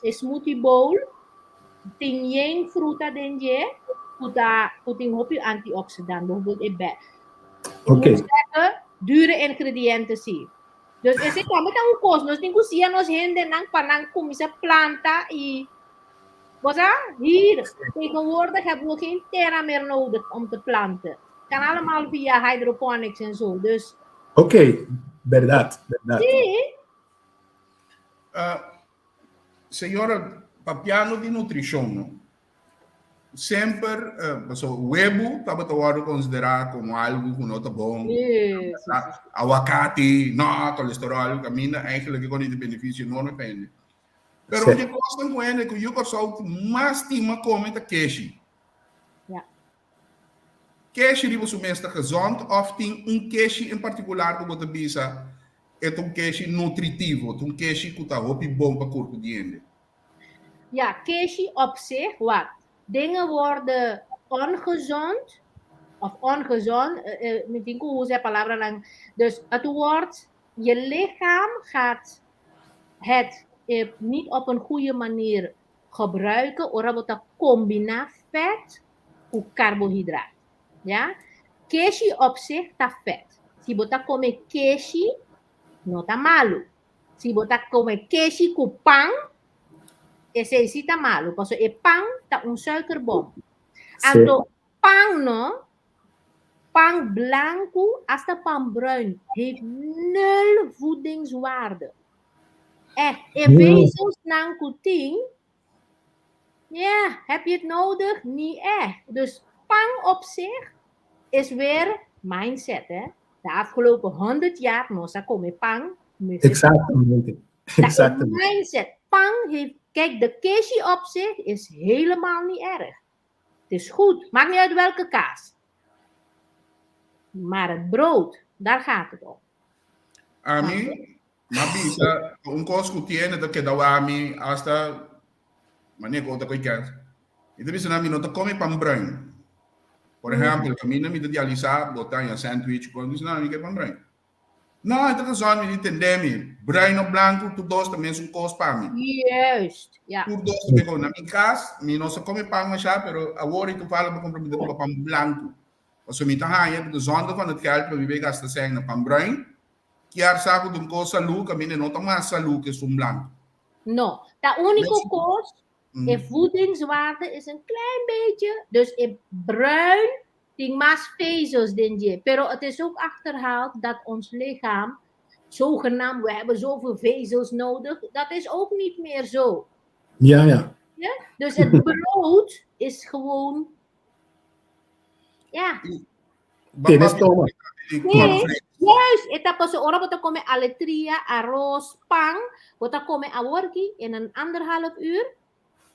e smoothie bowl tin yen fruta den dje ku tin hopi antioxidant, bijvoorbeeld e be. Ik moet zeggen, dure ingrediënten sí. Dus esei tambe ta un kos. Nos tin ku siña nos hendenan pa nan kuminsá planta i Bo sa, hier, tegenwoordig hebben we geen terra meer nodig om te planten. Kan allemaal via hydroponics en zo. Dus Oké, bèrdat. Sí. Señora, papiando di nutrishon, no? Semper, so, webu tabata wòrdu konsiderá komo algu ku no ta bon. Awakati, no, kolesterol, kaminda eigenlijk e kon di benefisio enorme pa hende. Pero e kosnan ku hende ku yu Kòrsou mas stima kome ta keshi. Keshi riba su mes ta gezond òf tin un keshi en partikular ku bo ta bisa e ta un keshi nutritivo, ta un keshi ku ta hopi bon pa kurpo di hende? Ja, keshi op zich, wat? Dingen worden ongezond, of ongezond, mi tin ku usa e palabranan. Dus het wordt, je lichaam gaat het niet op een goede manier gebruiken, ora bo ta kombiná vet ku karbohidrato. Ja? Keshi op zich ta vet. Si bo ta kome keshi, no ta malu. Si bo ta kome keshi ku pan, esei sí ta malu. Pasobra e pan ta un suikerbom. Anto pan no, pan blanku, hasta pan bruin, heeft nul voedingswaarde. Echt, e vezelsnan ku tin, ja, heb je het nodig? Niet echt. Dus pan op zich is weer mindset, hè? De afgelopen 100 jaar nos a kome pan. Mindset. Pan heeft, kijk, de keshi op zich is helemaal niet erg. Het is goed, maakt niet uit welke kaas. Maar het brood, daar gaat het om. Ami, m'a bisa, un kos ku tin ta keda ami hasta. Mane ku ta koi kèns. Mi ta bisa nan mi no ta kome pan bruin. Por ehèmpel, kaminda mi ta dialisá, bo ta haña sandwich, mi bisa nan mi ke pan bruin. No, e ta razon mi di tende mi. Bruin of blanku, tur dos ta mesun kos pa mi. Juist, ja. Tur dos ta mesun kos. Na mi kas, mi no sa kome pan mashá, pero awor i toevallig mi kumpra mi ta kumpra pan blanku. Pasobra mi ta haña ku ta zonde van het geld pa mi bai gasta sèn na pan bruin, kier sa ku ta un kos salú, kaminda e no ta mas salú ku esun blanku. No, ta úniko kos, e voedingswaarde is een klein beetje, dus e bruin tin mas vezels den dje. Pero het is ook achterhaald dat ons lichaam, zogenaamd, we hebben zoveel vezels nodig, dat is ook niet meer zo. Ja, ja. Ja? Dus het brood is gewoon, ja. Tene stoma. Nee, juist. E ta paso ora bo ta come aletria, arroz, pan, bo ta come aworki in een anderhalf uur.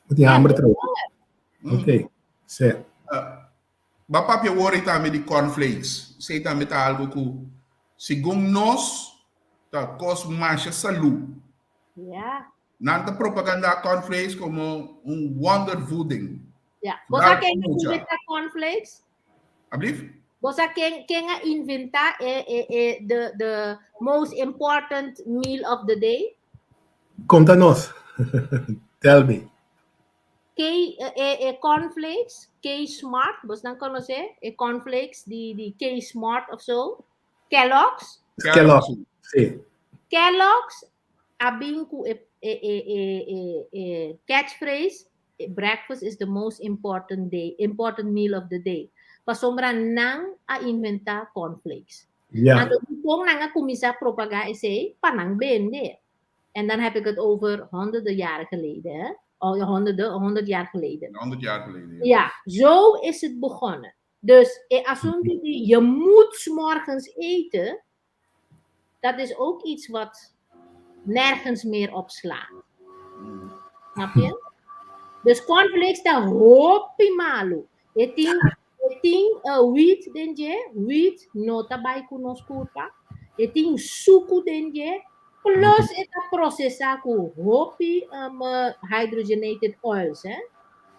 Bo tin hamber trouw. Oké, sí. Ba papia wori tambe di cornflakes. Esei tambe ta algo ku segun nos ta kos masha salú. Ja. Nan ta propaganda cornflakes komo un wondervoeding. Ja. Bo sa ken a inventa cornflakes? Ablief? Bo sa ken, ken a inventa e, e, e, the, the most important meal of the day? Konta nos. Tell me. K, e, e cornflakes, K Smart, bos nan konosé? E cornflakes di, di K Smart of so. Kellogg's. Kellogg's, sí. Kellogg's a bin ku e, e, e, e, e, e catchphrase, breakfast is the most important day, important meal of the day. Pasobra nan a inventá cornflakes. Ja. Anto dikon nan a kuminsá propagá esei? Pa nan bende. En dan heb ik het over honderden jaren geleden, hè? Oh, honderden, 100 jaar geleden. 100 jaar geleden, ja. Ja, zo is het begonnen. Dus e asuntu di je moet 's morgens eten, dat is ook iets wat nergens meer op slaat. Snap je? Dus cornflakes ta hopi malu. E tin, e tin wheat den dje, wheat no ta bai ku nos kurpa. E tin suku den dje, plus e ta prosesá ku hopi hydrogenated oils, hè.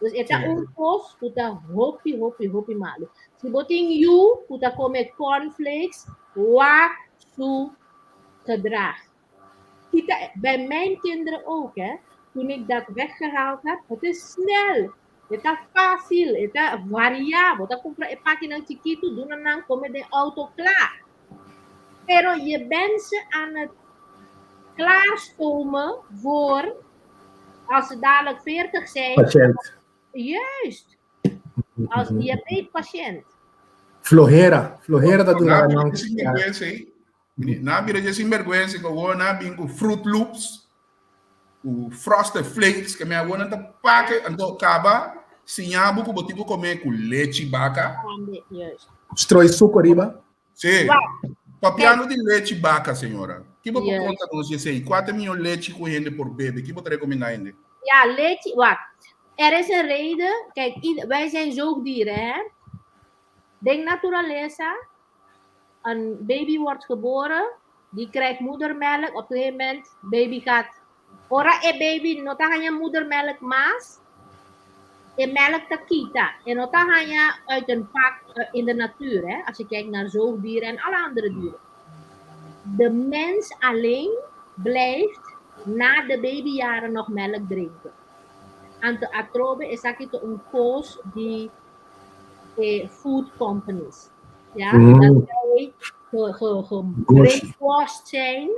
Dus e ta un kos ku ta hopi, hopi, hopi malu. Si bo tin yu ku ta kome cornflakes, wak su gedrag. Kita, bij mijn kinderen ook, hè. Toen ik dat weggehaald heb, het is snel. E ta fácil, e ta variá. Bo ta kumpra e pakinan chikitu, duna nan kome den auto, klaar. Pero je bent ze aan het klaarstomen voor als ze dadelijk 40 zijn. Patiënt. Juist. Als diabetespatiënt. Flohera. Flohera ta duna nan. Sinvergüenza, eh. Na bira je sinvergüenza, ku awor na bin ku Fruit Loops, ku Frosted Flakes, ke mi awor nan ta pake, anto kaba siña bo ku bo tin ku kome ku lechi baka. Tambe, juist. Strooi suku riba. Sí. Wak. Papiando di lechi baka, señora. Ki bo por Yes. konta nos di esei? Kua ta mihó lechi ku hende por bebe? Ki bo ta rekomendá hende? Ja, lechi, wak. Er is een reden, kijk, wij zijn zoogdieren, hè? Den naturalesa, een baby wordt geboren, die krijgt moedermelk. Op een gegeven moment, baby gaat. Ora e baby no ta haña moedermelk mas, e melk ta kita. E no ta haña uit een pak in de natuur, hè? Als je kijkt naar zoogdieren en alle andere dieren. De mens alleen blijft na de babyjaren nog melk drinken. Anto atrobe esaki ta un kos di e food companies. Ja, dat zij ge, ge, ge brainwashed zijn.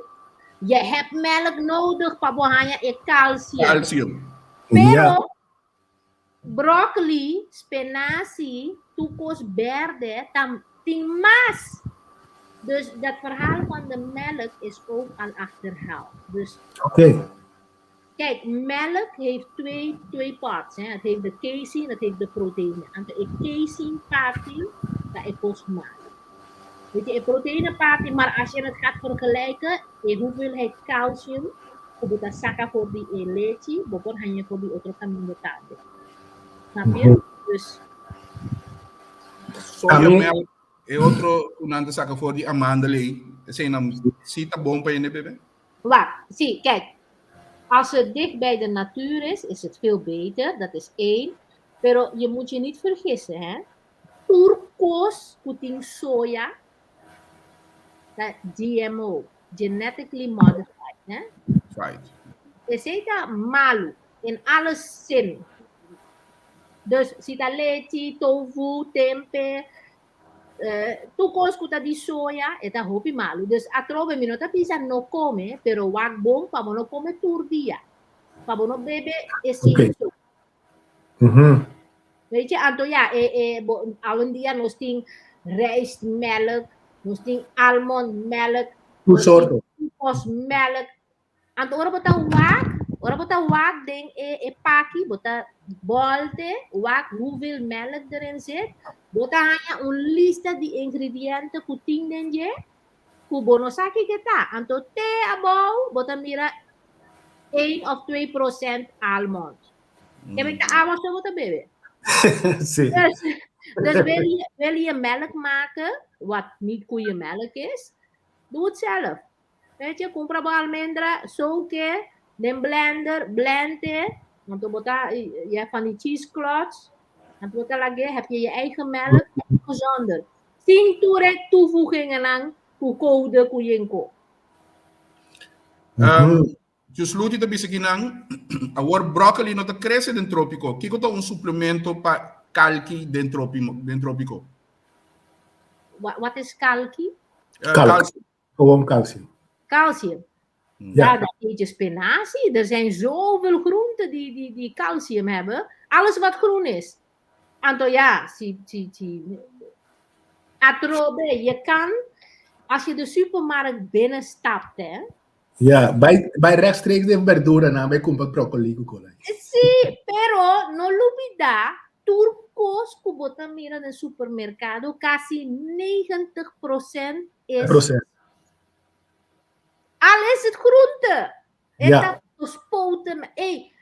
Je hebt melk nodig pa bo haña e calcium. Calcium. Pero broccoli, spenatie, tur kos berde, tam tin mas. Dus dat verhaal van de melk is ook al achterhaald. Dus kijk, melk heeft twee parts. Hè. Het heeft de casein, het heeft de proteïne. En de casein party, dat is kos malu. Weet je, de proteïne party, maar als je het gaat vergelijken, de hoeveelheid calcium, ku bo ta saka for di e lechi, bo por haña for di otro kaminda tambe. Snap je? Dus Sojamelk e otro ku nan ta saka for di amandel ei, esei nan si ta bon pa hende bebe? Wak, si, kijk. Als het dicht bij de natuur is, is het veel beter. Dat is één. Pero je moet je niet vergissen, hè. Tur kos ku tin soja ta GMO, genetically modified, hè. Right. Esei ta malu in alle zin. Dus si ta lechi, tofu, tempe, Tur kos ku ta di soya e ta hopi malu. Dus atrobe mi no ta bisa no kome, pero wak bon pa bo no kome tur dia. Pa bo no bebe e sin Okay. so. Weet je, anto ja, e, e, bo, awendia nos tin rijstmelk, nos tin almondmelk, Tur nos tin sorto. kokosmelk. Anto ora bo ta wak, ora bo ta wak den e, e paki, bo ta bolte, wak hoeveel melk erin zit, bo ta haña un lista di ingrediente ku tin den dje, ku bo no sa kiko ta. Anto te abou bo ta mira 1 of 2% almond. Ke men ta awa so bo ta bebe. Sí. Dus, dus wil je, wil je melk maken, wat niet koeienmelk is, doe het zelf. Weet je, kumpra bo almendra, soke, den blender, blend e. Want bo ta, je hebt van die cheesecloths. En bo ta lage, heb je je eigen melk, gezonder. Sin tur e toevoegingennan ku koude ku yenko. Jusluti ta bisa kinan, awor broccoli no ta crece den tropico. Kiko ta un suplemento pa kalki den den tropico? Wat is kalki? Kalk. Calcium. Gewoon calcium. Calcium. Ja. Ja, dan eet je spinazie. Er zijn zoveel groenten die, die, die calcium hebben. Alles wat groen is. Anto ja, si, si, si. Atrobe, je kan, als je de supermarkt binnenstapt, hè. Ja, bij, bij rechtstreeks de verdura na bij kumpra broccoli ku kola. Sí, pero no lubida, tur kos ku bo ta mira den supermercado, casi 90% is Proces. Al is het groente. E Ja. ta gespoten. Ey,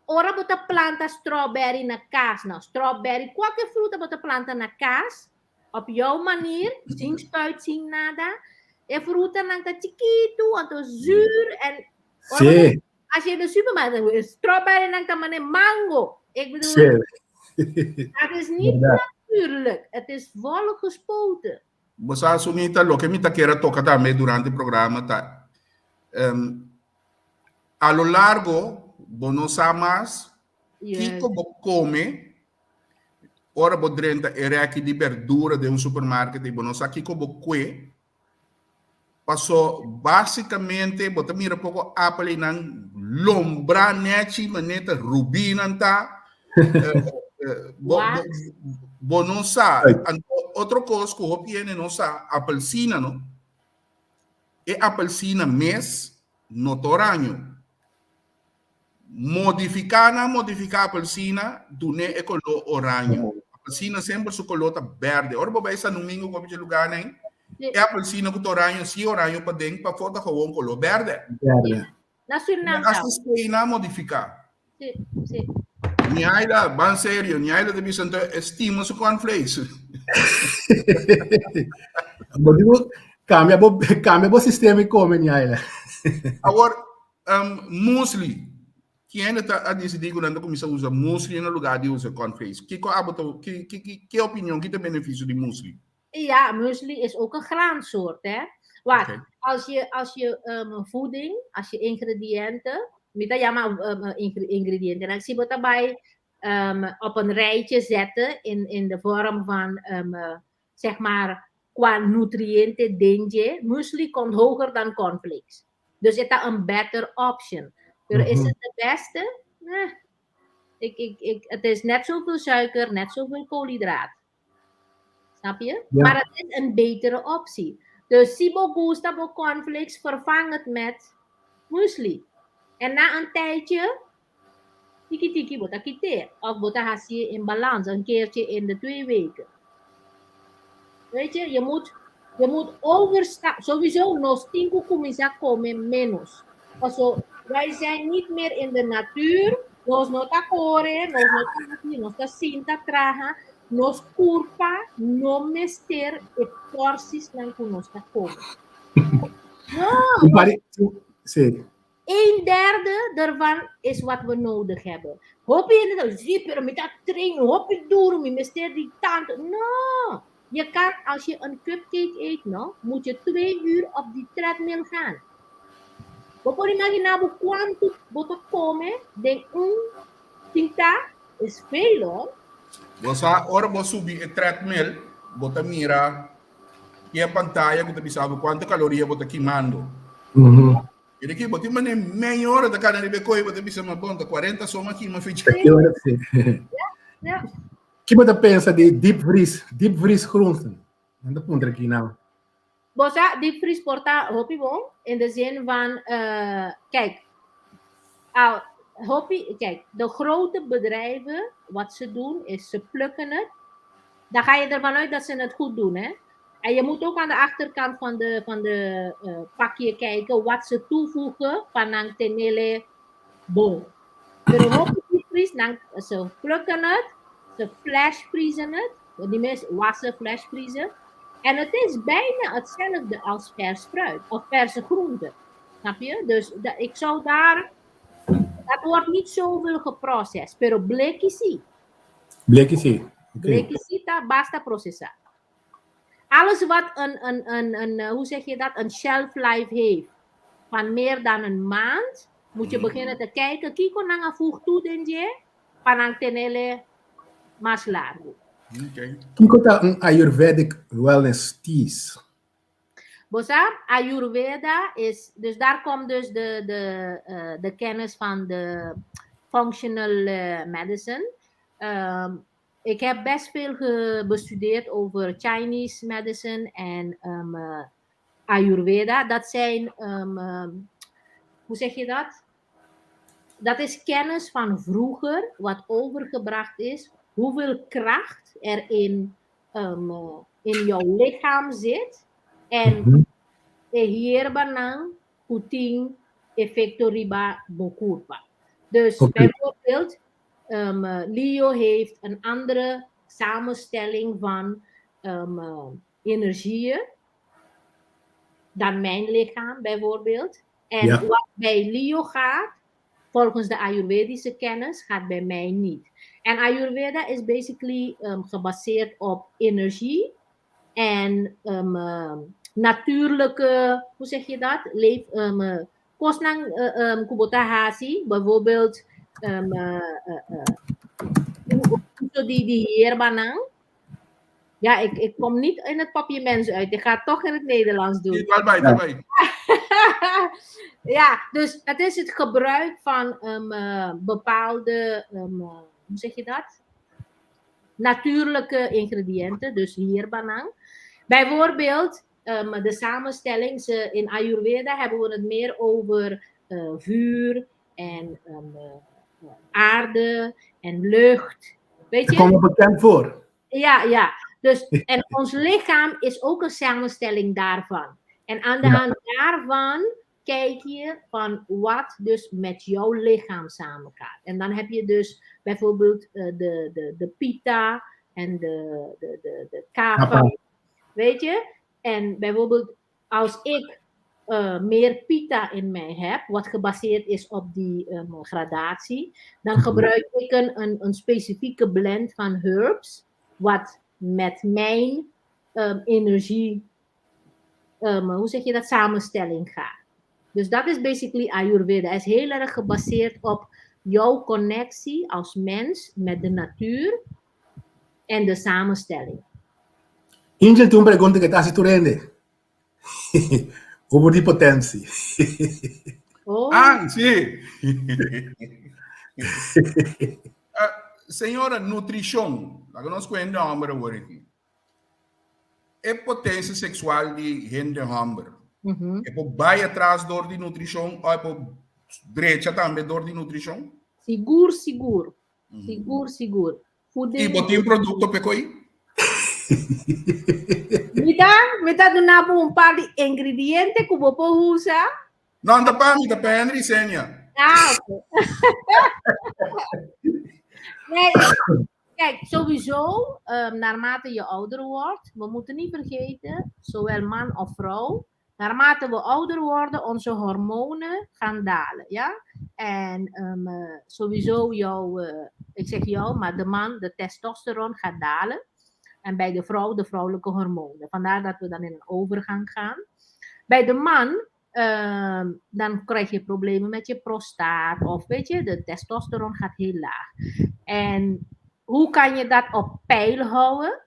ora bo ta planta strawberry na cas. Nou, strawberry, cualke fruta bo ta planta na cas, op jouw manier, sin spuit, sin nada. E frutanan ta chikitu, anto zuur en ora bo ta Sí, Als je in de supermarkt bent, strawberry nan ta mane mango. Ik bedoel, sí. dat is niet Verdad. natuurlijk. Het is vol gespoten. Bo sa, Sunita, loke mi ta kier a toca tambe durante e programa ta, um, a lo largo bo no sa mas Yes. kiko bo come ora bo drenta e reki di berdura den un supermarket y bo no sa kiko bo kue. Paso basicamente bo ta mira poco apel einan lombra nechi manera ta rubí nan ta. Bo, bo, bo no sa. Anto otro cos cu hopi hende no sa, apelsina no. E apelsina mes no ta oraño. Modifiká nan modifiká apelsina dun'é e koló oraño. Apelsina semper su koló ta bèrdè. Ora bo bai San Domingo ku hopi lugánan, e apelsina ku ta oraño si oraño paden, pafó ta gewoon koló bèrdè. Bèrdè. Na Surinam Hasta spei nan modifiká. Sí, sí. Niaila, ban serio, Niaila ta bisa anto e stima su cornflakes. Bo digo, cambia bo, cambia bo sistema y come, Niaila. Awor, Um, muesli. Kende ta a decidí ku nan ta kuminsá usa muesli na lugá di usa cornflakes? Kiko abo ta, ki, ki, ki, ki opinion, ki ta beneficio di muesli? Ja, muesli is ook een graansoort, hè. Wacht, Oké. als je, als je voeding, als je ingrediënten, mi ta yama ingrediënten, dan si bo ta bai op een rijtje zetten in, in de vorm van, zeg maar, qua nutriënten den dje, muesli komt hoger dan cornflakes. Dus e ta een better option. Pero is het de beste? Eh, ik, ik, ik, het is net zoveel suiker, net zoveel koolhydraat. Snap je? Ja. Maar het is een betere optie. Dus si bo gusta bo cornflakes, vervang het met muesli. En na een tijdje, tiki tiki bo ta kit'é. Of bo ta hasi in balans, een keertje in de 2 weken. Weet je, je moet, je moet overstappen. Sowieso, nos tin ku kuminsá kome menos. Also, wij zijn niet meer in de natuur. Nos no ta kore, nos no ta hasi, nos ta sinta traha. Nos kurpa no mester e porties nan ku nos ta kome. No, Pare, sí. Een derde daarvan is wat we nodig hebben. Hopi hende ta sí, pero mi ta train hopi duro, mi mester di tanto. No! Je kan, als je een cupcake eet, no, moet je 2 uur op die treadmill gaan. Bo por imaginá bo kuantu bo ta kome den un tinta? Is veel hoor. Bo sa, ora bo subi e treadmill, bo ta mira e pantaya ku ta bisa bo kuantu kaloria bo ta kimando. I di ki bo tin manera meia ora ta kana riba e koi, bo ta bisa ma bon, ta 40 so m'a kima ficha. Ki ora sí. Ki bo ta pensa di deep vries, deep vries groenten? Nan ta puntra aki nou. Bo sa, deep vries por ta hopi bon, in de zin van, kijk, al, hopi, kijk, de grote bedrijven, wat ze doen, is ze plukken het. Dan ga je ervan uit dat ze het goed doen, hè? En je moet ook aan de achterkant van de pakje kijken wat ze toevoegen pa nan tenele bon. Pero hopi diepvries, dan, ze plukken het, ze flash vriezen het, die mensen wassen, flash vriezen. En het is bijna hetzelfde als vers fruit of verse groenten. Snap je? Dus ik zou daar, dat wordt niet zoveel geprocessed, pero bleki sí. Bleki sí. Oké. Bleki sí ta basta prosesá. Alles wat een, hoe zeg je dat, een shelf life heeft van meer dan een maand, moet je beginnen te kijken, kiko nan a voeg toe den dje, pa nan tenele mas largu. Kiko ta un Ayurvedic wellness teas? Bo sa, Ayurveda is, dus daar komt dus de kennis van de functional medicine. Ik heb best veel bestudeerd over Chinese medicine en Ayurveda. Dat zijn, hoe zeg je dat? Dat is kennis van vroeger, wat overgebracht is. Hoeveel kracht er in jouw lichaam zit. En e hierbanan ku tin efekto riba bo kurpa. Dus bijvoorbeeld, Leo heeft een andere samenstelling van energieën dan mijn lichaam bijvoorbeeld. En wat bij Leo gaat, volgens de Ayurvedische kennis, gaat bij mij niet. En Ayurveda is basically gebaseerd op energie en natuurlijke, hoe zeg je dat? Leef, kosnan ku bo ta hasi, bijvoorbeeld die hierbanan. Ja, ik kom niet in het Papiaments uit. Ik ga het toch in het Nederlands doen. Daarbij, daarbij. Ja, dus het is het gebruik van bepaalde, hoe zeg je dat? Natuurlijke ingrediënten, dus hierbanan. Bijvoorbeeld, de samenstelling, in Ayurveda hebben we het meer over vuur en aarde en lucht. Weet Dat je? komt me bekend voor. Ja. Dus, en ons lichaam is ook een samenstelling daarvan. En aan de hand daarvan kijk je van wat dus met jouw lichaam samengaat. En dan heb je dus bijvoorbeeld de pitta en de kapha. Kapha. Weet je? En bijvoorbeeld als ik meer pitta in mij heb, wat gebaseerd is op die gradatie, dan gebruik ik een specifieke blend van herbs, wat met mijn energie, hoe zeg je dat, samenstelling gaat. Dus dat is basically Ayurveda. Het is heel erg gebaseerd op jouw connectie als mens met de natuur en de samenstelling. Angel tin un pregunta ku ta hasi tur hende. Over di potensia. Oh. Ah, sí. Señora, nutrishon. Laga nos kuenta hòmber awor aki. E potensia seksual di hende hòmber. E por bai atras dor di nutrishon òf e por drecha tambe dor di nutrishon? Sigur, sigur. Sigur, sigur. I bo tin produkto p'e koi? Mi ta duna bo un par di ingrediente ku bo por usa. No, no ta pa mi, ta pa Henry Senia. Ah, oké. Nee, kijk, sowieso, naarmate je ouder wordt, we moeten niet vergeten, zowel man of vrouw, Naarmate we ouder worden, onze hormonen gaan dalen, ja? En sowieso jouw, ik zeg jou, maar de man, de testosteron gaat dalen. En bij de vrouw de vrouwelijke hormonen. Vandaar dat we dan in een overgang gaan. Bij de man, dan krijg je problemen met je prostaat. Of weet je, de testosteron gaat heel laag. En hoe kan je dat op peil houden?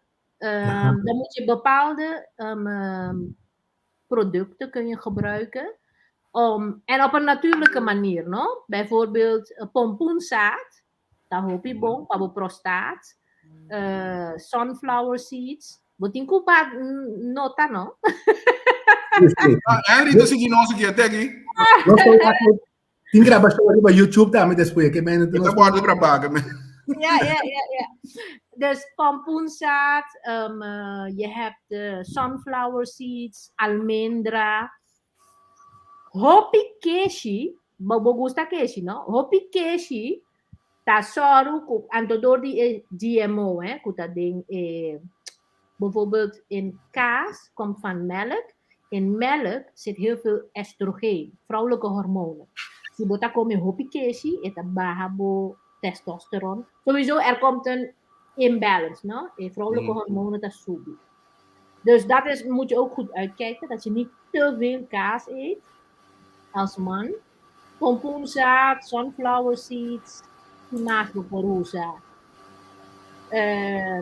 Dan moet je bepaalde producten kun je gebruiken. En op een natuurlijke manier, no? Bijvoorbeeld pompoenzaad. Ta hopi bon, pa bo prostaat. Sunflower seeds. Bo tin ku pa nota, no? Sí. Ah, Henry, ta sigui nos aki, te aki. Nos ta wak tin grabashon riba YouTube tambe despues, ke men E ta wòrdu grabá, ke men. Ja. Dus pompoenzaad, je hebt de sunflower seeds, almendra. Hopi keshi, bo bo gusta keshi, no? Hopi keshi, ta sòru ku, anto dor di e GMO, hè, ku ta den e, bijvoorbeeld in kaas komt van melk. In melk zit heel veel estrogeen, vrouwelijke hormonen. Si bo ta kome hopi keshi, e ta baha bo testosteron. Sowieso, er komt een imbalance, no? E vrouwelijke hormonen ta subi. Dus dat is, moet je ook goed uitkijken, dat je niet te veel kaas eet als man. Pompoenzaad, sunflower seeds, mas bo por usa.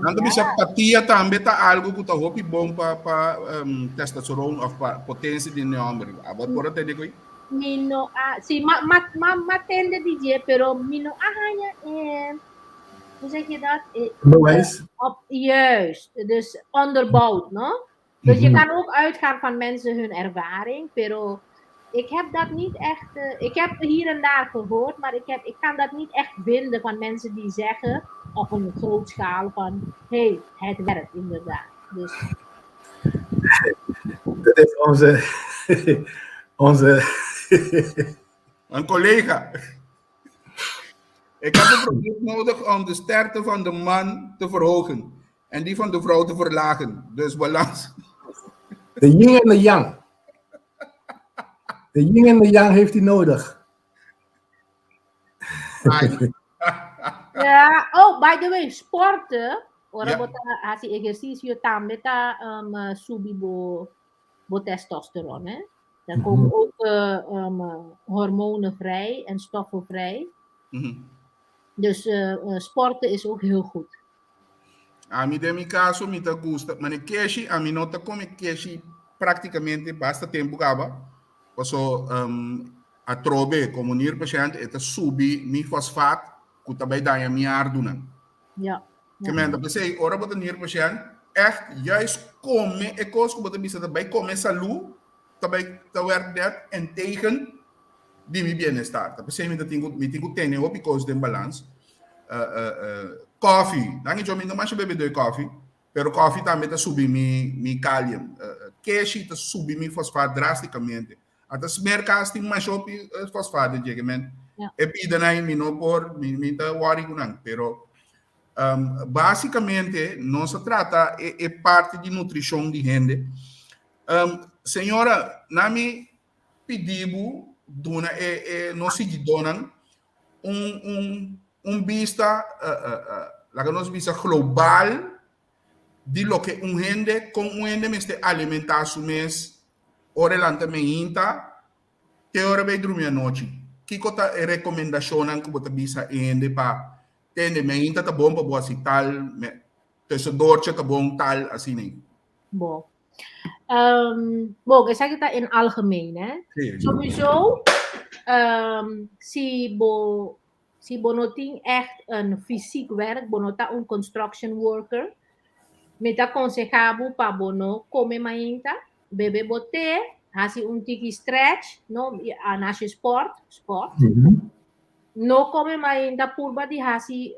Nan ta bisa patia tambe ta algo ku ta hopi bon pa testosteron of pa potensia di hòmber. Abo por a tende ku ei? Mi no a, si, m'a tende di dje, pero mi no a haña, hoe zeg je dat? Bewijs. Juist, dus onderbouwd, no? Dus je kan ook uitgaan van mensen hun ervaring, pero ik heb dat niet echt, ik heb hier en daar gehoord, maar ik kan dat niet echt vinden van mensen die zeggen op een groot schaal van, hey, het werkt inderdaad. Dus. Dat is onze Een collega. Ik heb een product nodig om de sterkte van de man te verhogen en die van de vrouw te verlagen. Dus balans. De yin en de yang. De yin en de yang heeft hij nodig. Ja, oh, by the way, sporten. Ora bo ta hasi ehersisio tambe ta subi bo testosteron, hè? Dan komen ook hormonen vrij en stoffen vrij. Dus sporten is ook heel goed. Ami den mi kaso mi ta gusta, mane keshi, ami no ta kome keshi práktikamente basta tempu kaba, paso atrobe komo nierpashènt e ta subi mi fosfaat ku ta bai daña mi ardunan. Ke men ta p'esei ora bo ta nierpashènt ègt juist kome e kos ku bo ta bisa ta bai kome salú ta bai ta wèrk nèt en tegen di mi bienestar. Ta p'esei mi ta tin ku mi tin ku tene hopi kos den balans. Kòfi, nan e djo mi no masha bebe doi kòfi, pero kòfi tambe ta subi mi kalium. Keshi ta subi mi fosfaat drástikamente. Ata smerkas tin masha hopi fosfaat den dje, men e bidanan mi no por, mi ta wòri ku nan. Pero básikamente nos a trata e parti di nutrishon di hende. Señora, na mi pidi bo duna e nos siguidónan un bista, laga nos bisa global di loke un hende, kon un hende mester alimentá su mes ora e lanta meinta te ora e bai drumi anochi. Kiko ta e rekomendashonnan ku bo ta bisa e hende pa tende meinta ta bon pa bo hasi tal, tussendoortje ta bon tal, asina ei? Bo. Bon, esaki ta in algemeen, hè. Sowieso, si bo no tin echt een fysiek werk, bo no ta un construction worker, mi ta konsehá bo pa bo no kome mainta, bebe bo te, hasi un tiki stretch, no, hasi sport, sport. No kome mainta, purba di hasi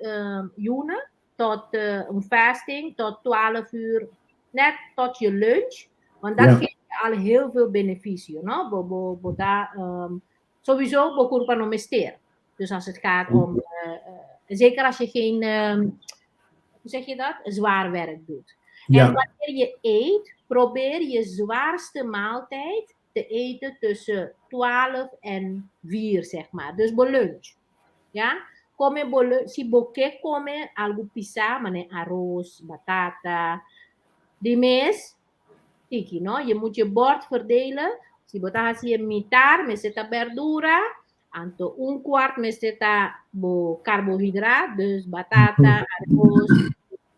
yuna, tot een fasting, tot 12 uur, net tot je lunch. Want dat geeft je al heel veel beneficio, no? Bo ta, sowieso, bo kurpa no mester. Dus als het gaat om, zeker als je geen, hoe zeg je dat? Zwaar werk doet. En wanneer je eet, probeer je zwaarste maaltijd te eten tussen 12 en 4, zeg maar. Dus bo lunch. Ja? Kome bo lunch, si bo ke kome algu pisá, manera aros, batata, di mes, tiki, no? Je moet je bord verdelen. Si bo ta hasi e mitar, mester ta berdura, anto un kwart mester ta bo karbohidraat, dus batata, aros,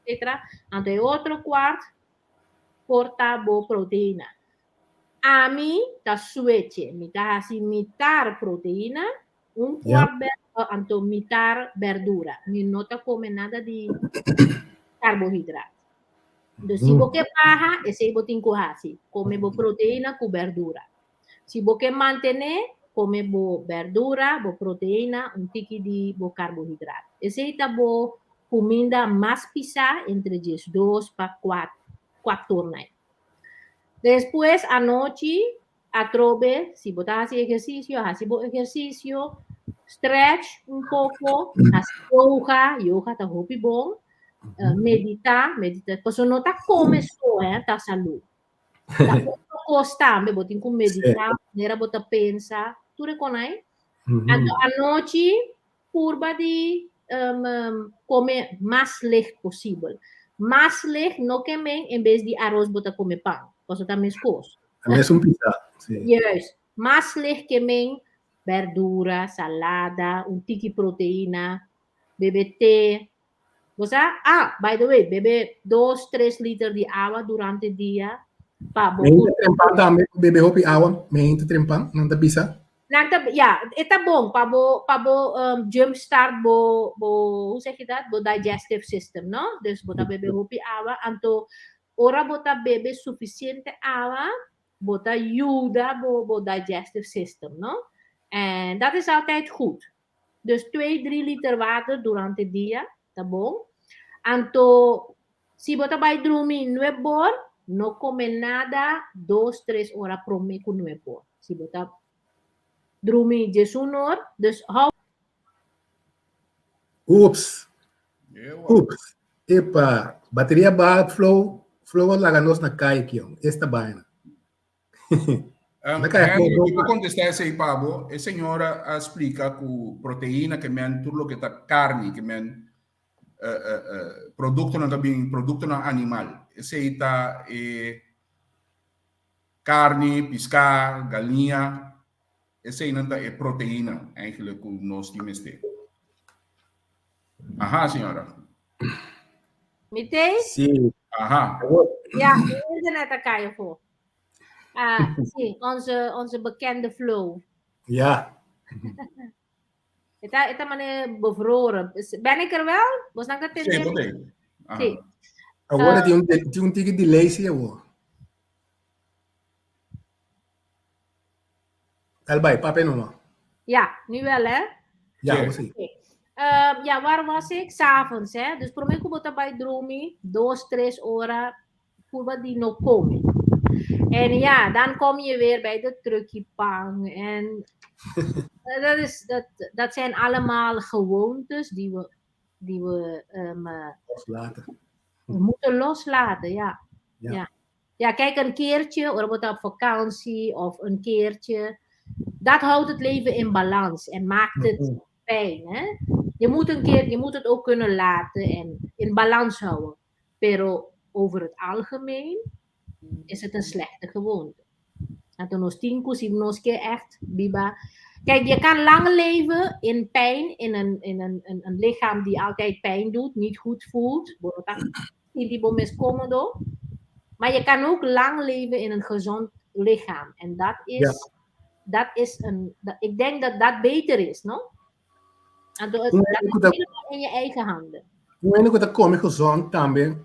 etcetera. Anto e otro kwart por ta bo proteina. Ami ta switche, mi ta hasi mitar proteina, un kwart anto mitar berdura. Mi no ta kome nada di karbohidraat. Dus si bo ke baha, esei bo tin ku hasi. Kome bo proteina ku berdura. Si bo ke mantené, kome bo berdura, bo proteina, un tiki di bo karbohidraat. Esei ta bo kuminda mas pisá entre 12 pa 4 nai. Despues anochi atrobe si bo ta hasi ehersisio, hasi bo ehersisio, stretch un poko, hasi yoga, yoga ta hopi bon, medita, medita, pasobra no ta kome so he ta salú. Ta otro kos tambe, bo tin ku medita, manera bo ta pensa, tur e kon ai. Anto anochi purba di kome mas licht posibel. Mas licht no ke men en bes di aros bo ta kome pan, pasobra ta meskos. Ta mesun pisa, si. Juist. Mas licht ke men berdura, salada, un tiki proteina, bebe te. Bo sa? Ah, by the way, bebe dos, tres liter di awa durante dia pa bo. Meinta trempan tambe, bebe hopi awa, meinta trempan, nan ta bisa. Nan ta, ja, e ta bon pa bo, pa bo um, jumpstart bo, bo, hoe zeg je dat? Bo digestive system, no? Dus bo ta bebe hopi awa, anto ora bo ta bebe suficiente awa, bo ta yuda bo, bo digestive system, no? En dat is altijd goed. Dus 2, 3 liter water durante dia, ta bon. Anto, si bo ta bai drumi nueb bor, no come nada 2, 3 ora prome cu nueb bor. Si bo ta drumi 11 or, dus hou. Ups. Ups. Epa, bateria baha flow, flow a laga nos na kai kion. Esta baina. Henry, mi por contesta esey pa bo. E señora a splica cu proteina ke men tur loke ta carni, ke men productonan ta bin, productonan animal. Esey ta e carni, pisca, galiña. Eseynan ta e proteina eigenlijk cu nos tin mester. Aha, señora. Mi tei? Sí. Aha. Ja, de internet a kai afó. Ah, sí, onze, onze bekende flow. Ja. E ta, e ta mane bevroren. Ben ik er wel? Bos nan ka Sí, tende? bo tei. Aha. Sí. Awor tin un, tin un tiki delay sí awor. Dal bai, papia numa. Ja, nu wel hè? Ja, Sí. bo sí. Oké. Ja, waar was ik? 's Avonds, hè? Dus promé ku bo ta bai drumi, 2, 3 ora, purba di no kome. En ja, dan kom je weer bij de truckiepang. En dat, is, dat, dat zijn allemaal gewoontes die we Loslaten. moeten loslaten, ja. Ja. Ja. Ja, kijk, een keertje, of wordt op vakantie, of een keertje. Dat houdt het leven in balans en maakt het fijn. Hè? Je moet een keer, je moet het ook kunnen laten en in balans houden. Pero over het algemeen is het een slechte gewoonte. Anto nos tin ku si nos ke echt biba. Kijk, je kan lang leven in pijn, in een lichaam die altijd pijn doet, niet goed voelt. Bo no ta sinti bo mes kómodo. Maar je kan ook lang leven in een gezond lichaam. En dat is, dat is een, dat, ik denk dat dat beter is, no? Anto, het, dat is helemaal in je eigen handen. Un hende ku ta kome gezond tambe,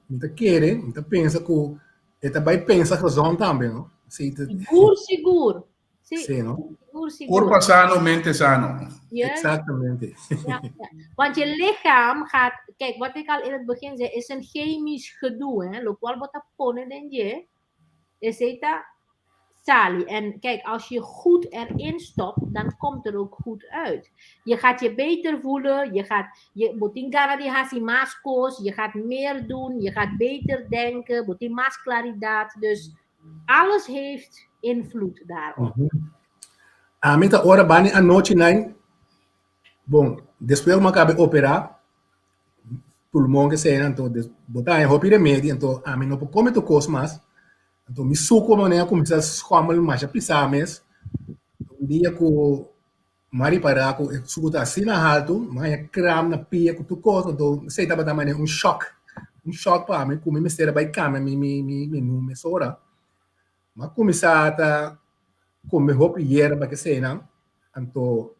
mi ta kere, mi ta pensa ku e ta bai pensa gezond tambe, no? Sí, te, Sigur, sigur. Sí, sí, no? Sigur, sigur. Cuerpo sano, mente sano. Exactamente. Ja. Want je lichaam gaat, kijk, wat ik al in het begin zei, is een chemisch gedoe, hè? Lokual bo ta pone den dje, esei ta sali. En kijk, als je goed erin stopt, dan komt er ook goed uit. Je gaat je beter voelen, je gaat, je, bo tin gana di hasi mas kos, je gaat meer doen, je gaat beter denken, bo tin mas klaridat. Dus Alles heeft invloed daarop. Ami ta ora bani anochi nai, bon, despues ku mi a kaba di operá, pulmon ke esei anto bo ta haña hopi remedi, anto ami no por kome tur kos mas, anto mi suku manera a kuminsá skòmel masha pisá mes, un dia ku Mi a ripará ku e suku ta asina haltu, mi a haña kram na pia ku tur kos, anto esei tabata manera un shòk, un shòk pa mi ku mi mester a bai kambia mi mi menú mesora. Mi a kuminsá ta kome hopi yerba ke eseinan, anto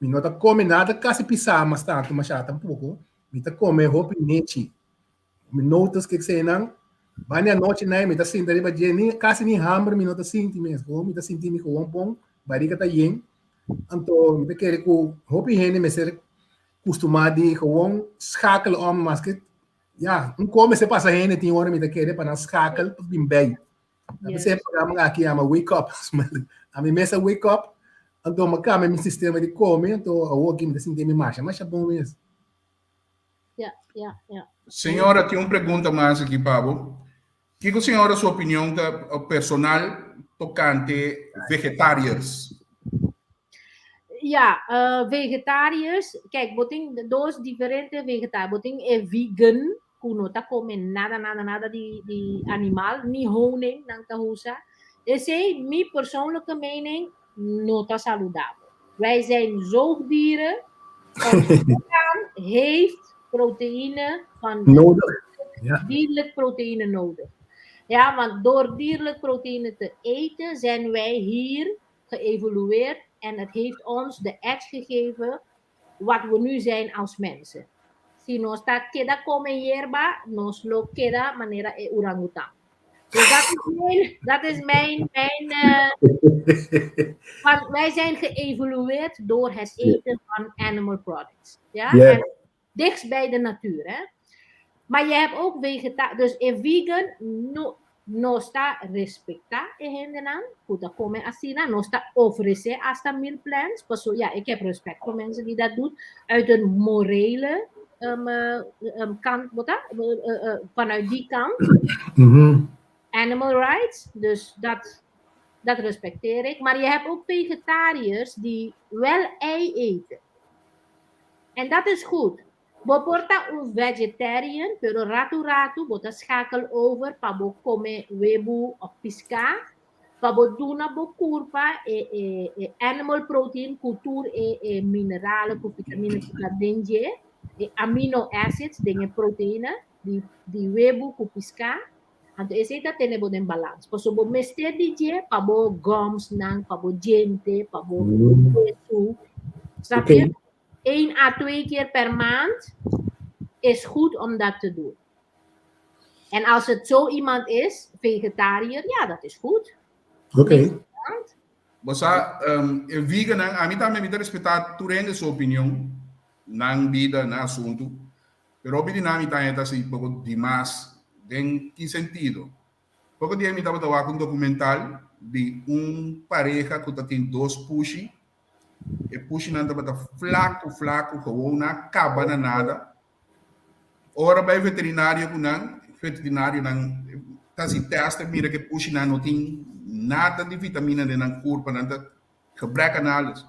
mi no ta kome nada kasi pisá mas tantu mashá tampoko, mi ta kome hopi nechi. Mi notice ke eseinan, banda di anochi nai mi ta sinta riba dje, ni kasi ni hamber mi no ta sinti mes, gewoon mi ta sinti mi gewoon bon, barika ta yen. Anto mi ta kere ku hopi hende mester kustumá di gewoon schakel om maske ya un ko mester pasa hende tin ora mi ta kere pa nan schakel pa bin bei. A pesar e programa aki yama Wake Up. Ami mes a wake up, anto mi a kambia mi sistema di kome, anto awor aki mi ta sinti mi masha masha bon mes. Ja, ja, ja. Señora, tin un pregunta mas aki pa bo. Kiko señora su opinion ta personal tocante vegetariërs? Ja, vegetariërs, kijk, bo tin dos diferente vegetariërs. Bo tin e vegan, ku no ta kome nada, nada, nada di, di animal, ni honing nan ta usa. Esei, mi persoonlijke mening, no ta saludabel. Wij zijn zoogdieren. Ons lichaam heeft proteïne van Nodig. Ja. dierlijk proteïne nodig. Ja, want door dierlijk proteïne te eten zijn wij hier geëvolueerd en het heeft ons de edge gegeven wat we nu zijn als mensen. Si nos ta keda kome yerba, nos lo keda manera e orangutan. Dus dat is mijn, dat is mijn, mijn want wij zijn geëvolueerd door het eten van animal products. Ja? En dichtst bij de natuur. Hè? Maar je hebt ook vegeta, dus een vegan no, nos ta respecta e hendenan ku ta kome asina, nos ta ofrece hasta meal plans, paso ja, ik heb respect voor mensen die dat doen, uit een morele kant, wat dat? Vanuit die kant. Animal rights, dus dat respecteer ik. Maar je hebt ook vegetariërs die wel ei eten. En dat is goed. Bo por ta un vegetarian, pero ratu ratu bo ta schakel over pa bo kome webu of piská, pa bo duna bo kurpa e e e animal protein ku tur e e mineralen ku vitamina ku ta den dje, e amino acids den e proteïne di di webu ku piská. Anto esei ta tene bo den balans. Pasobra bo mester di dje pa bo gumsnan, pa bo djente, pa bo wesu. Snap je? Eén à twee keer per maand is goed om dat te doen. En als het zo iemand is, vegetariër, ja, dat is goed. Oké. Bo sa, e vegannan, ami tambe mi ta respetá tur hende su opinion, nan bida, nan asuntu. Pero hopi di nan mi ta haña ta hasi poko dimas. Den ki sentido? Poko dia mi tabata wak un dokumental di un pareha ku ta tin dos pushi. E pushinan tabata flaku, flaku, gewoon na kaba na nada. Ora bai veterinario ku nan, veterinarionan ta hasi tèst, mira ku e pushinan no tin nada di vitamina den nan kurpa, nan ta gebrek aan alles.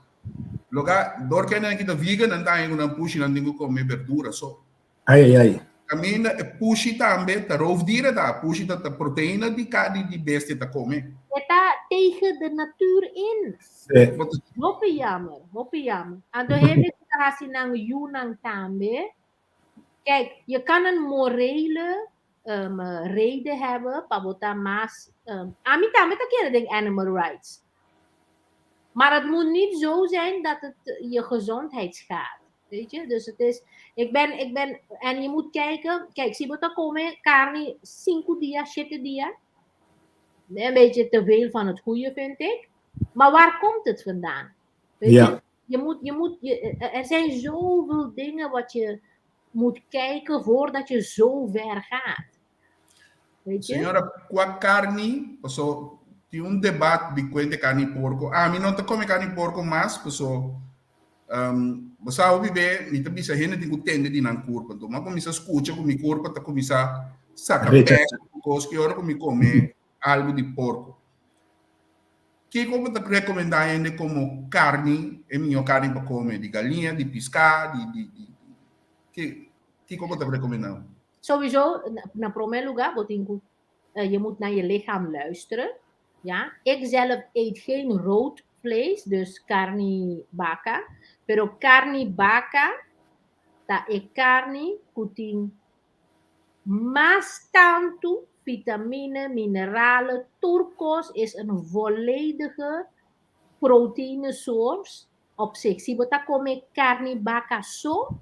Loga, dor ku nan kita vegan, nan ta haña ku nan pushinan tin ku kome berdura so. Ai, ai, ai. Kaminda e pushi tambe ta roofdieren ta, pushi ta ta proteïna di ka di di bestia ta kome. E ta tegen de natuur in. Sí. Hopi jammer, hopi jammer. Anto hende ku ta hasi nan yunan tambe. Kijk, je kan een morele reden hebben pa bo ta mas ami tambe ta kere den animal rights. Maar het moet niet zo zijn dat het je gezondheid schaadt. Weet je? Dus het is, ik ben, ik ben, en je moet kijken, kijk, si bo ta kome karni sinku dia, shete dia, een beetje te veel van het goede vind ik. Maar waar komt het vandaan? Weet je? Je moet, je moet, je, er zijn zoveel dingen wat je moet kijken voordat je zo ver gaat. Weet je? Señora, kua karni, paso tin un debat di kuente karni porko. Ami no ta kome karni porko mas, paso bo sa hopi be mi ta bisa hende tin ku tende di nan kurpa. Anto mi a kuminsá skucha ku mi kurpa ta kuminsá saka Rechasá. pèsh ku kos ki ora ku mi kome. Algu di porko. Kiko bo ta rekomendá hende komo karni, e mihó karni pa kome? Di galiña, di piská, di di di ki kiko bo ta rekomendá? Sowieso, na promé lugá bo tin ku je moet naar je lichaam luisteren. Ja? Ik zelf eet geen rood vlees, dus karni baka. Pero karni baka ta e karni ku tin mas tantu vitamine, mineralen, tur kos is een volledige proteïne source op zich. Si bo ta kome karni baka so,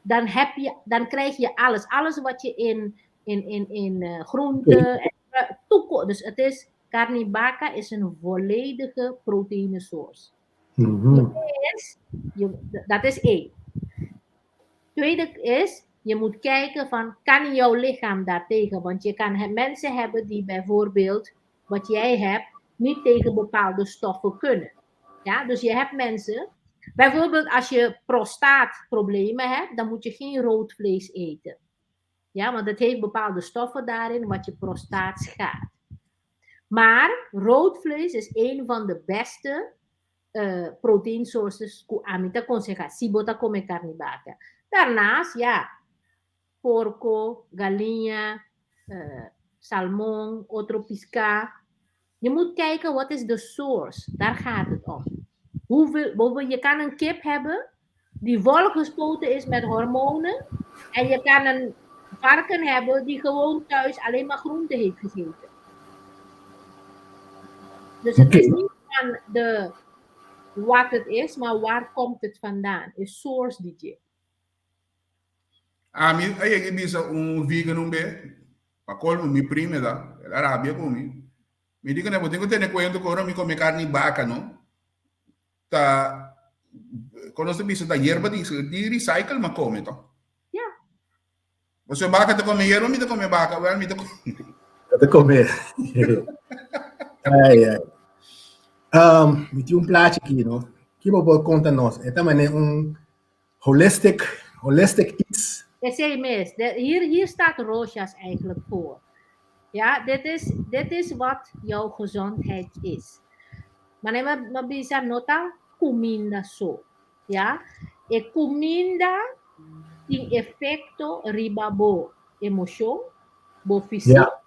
dan heb je, dan krijg je alles. Alles wat je in, in, in, in uh, groente, en tur. Dus het is, karni baka is een volledige proteïne source. Is, je, dat is één. Tweede is, je moet kijken van, kan jouw lichaam daartegen? Want je kan mensen hebben die bijvoorbeeld, wat jij hebt, niet tegen bepaalde stoffen kunnen. Ja, dus je hebt mensen, bijvoorbeeld als je prostaatproblemen hebt, dan moet je geen rood vlees eten. Ja, want het heeft bepaalde stoffen daarin wat je prostaat schaadt. Maar rood vlees is een van de beste proteinsources ku ami ta konsehá si bo ta kome karni baka. Daarnaast, ja, porko, galiña, salmon, otro piská. Je moet kijken wat is de source. Daar gaat het om. Hoeveel, bijvoorbeeld, je kan een kip hebben die volgespoten is met hormonen. En je kan een varken hebben die gewoon thuis alleen maar groente heeft gegeten. Dus het is niet van de wat het is, maar waar komt het vandaan? Is source DJ. Ami a yega bisa un vegan un be, pa colmo mi prima da, el a rabia cu mi. Mi di cu ne, bo tin cu tene cuenta cu ora mi come carni baca no, ta, con nos ta bisa, ta yerba di, di recycle mi a come to. Pasobra baka ta come yerba, mi ta come baka, wel mi ta come. Ta come. Ai, ai. Um, mi tin un plaatje aki, no? Ki bo por konta nos? E ta mane un holistic, holistic iets. Esei mes. De, hier, hier staat Rochas eigenlijk voor. Ja, dit is, dit is wat jouw gezondheid is. Maar nee, m'a bisa no ta kuminda so. Ya, e kuminda tin efekto riba bo emoshon, bo fisik,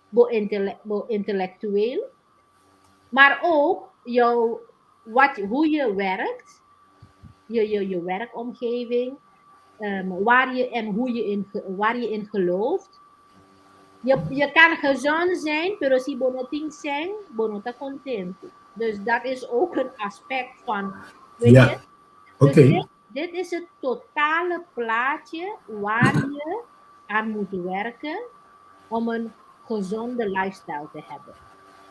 bo bo intellectueel, maar ook jouw, wat, hoe je werkt, je, je, je werkomgeving, waar je en hoe je in, waar je in gelooft. Je, je kan gezond zijn, pero si bo no tin sèn, bo no ta kontentu. Dus dat is ook een aspect van, weet je? Dus dit, dit is het totale plaatje waar je aan moet werken om een gezonde lifestyle te hebben.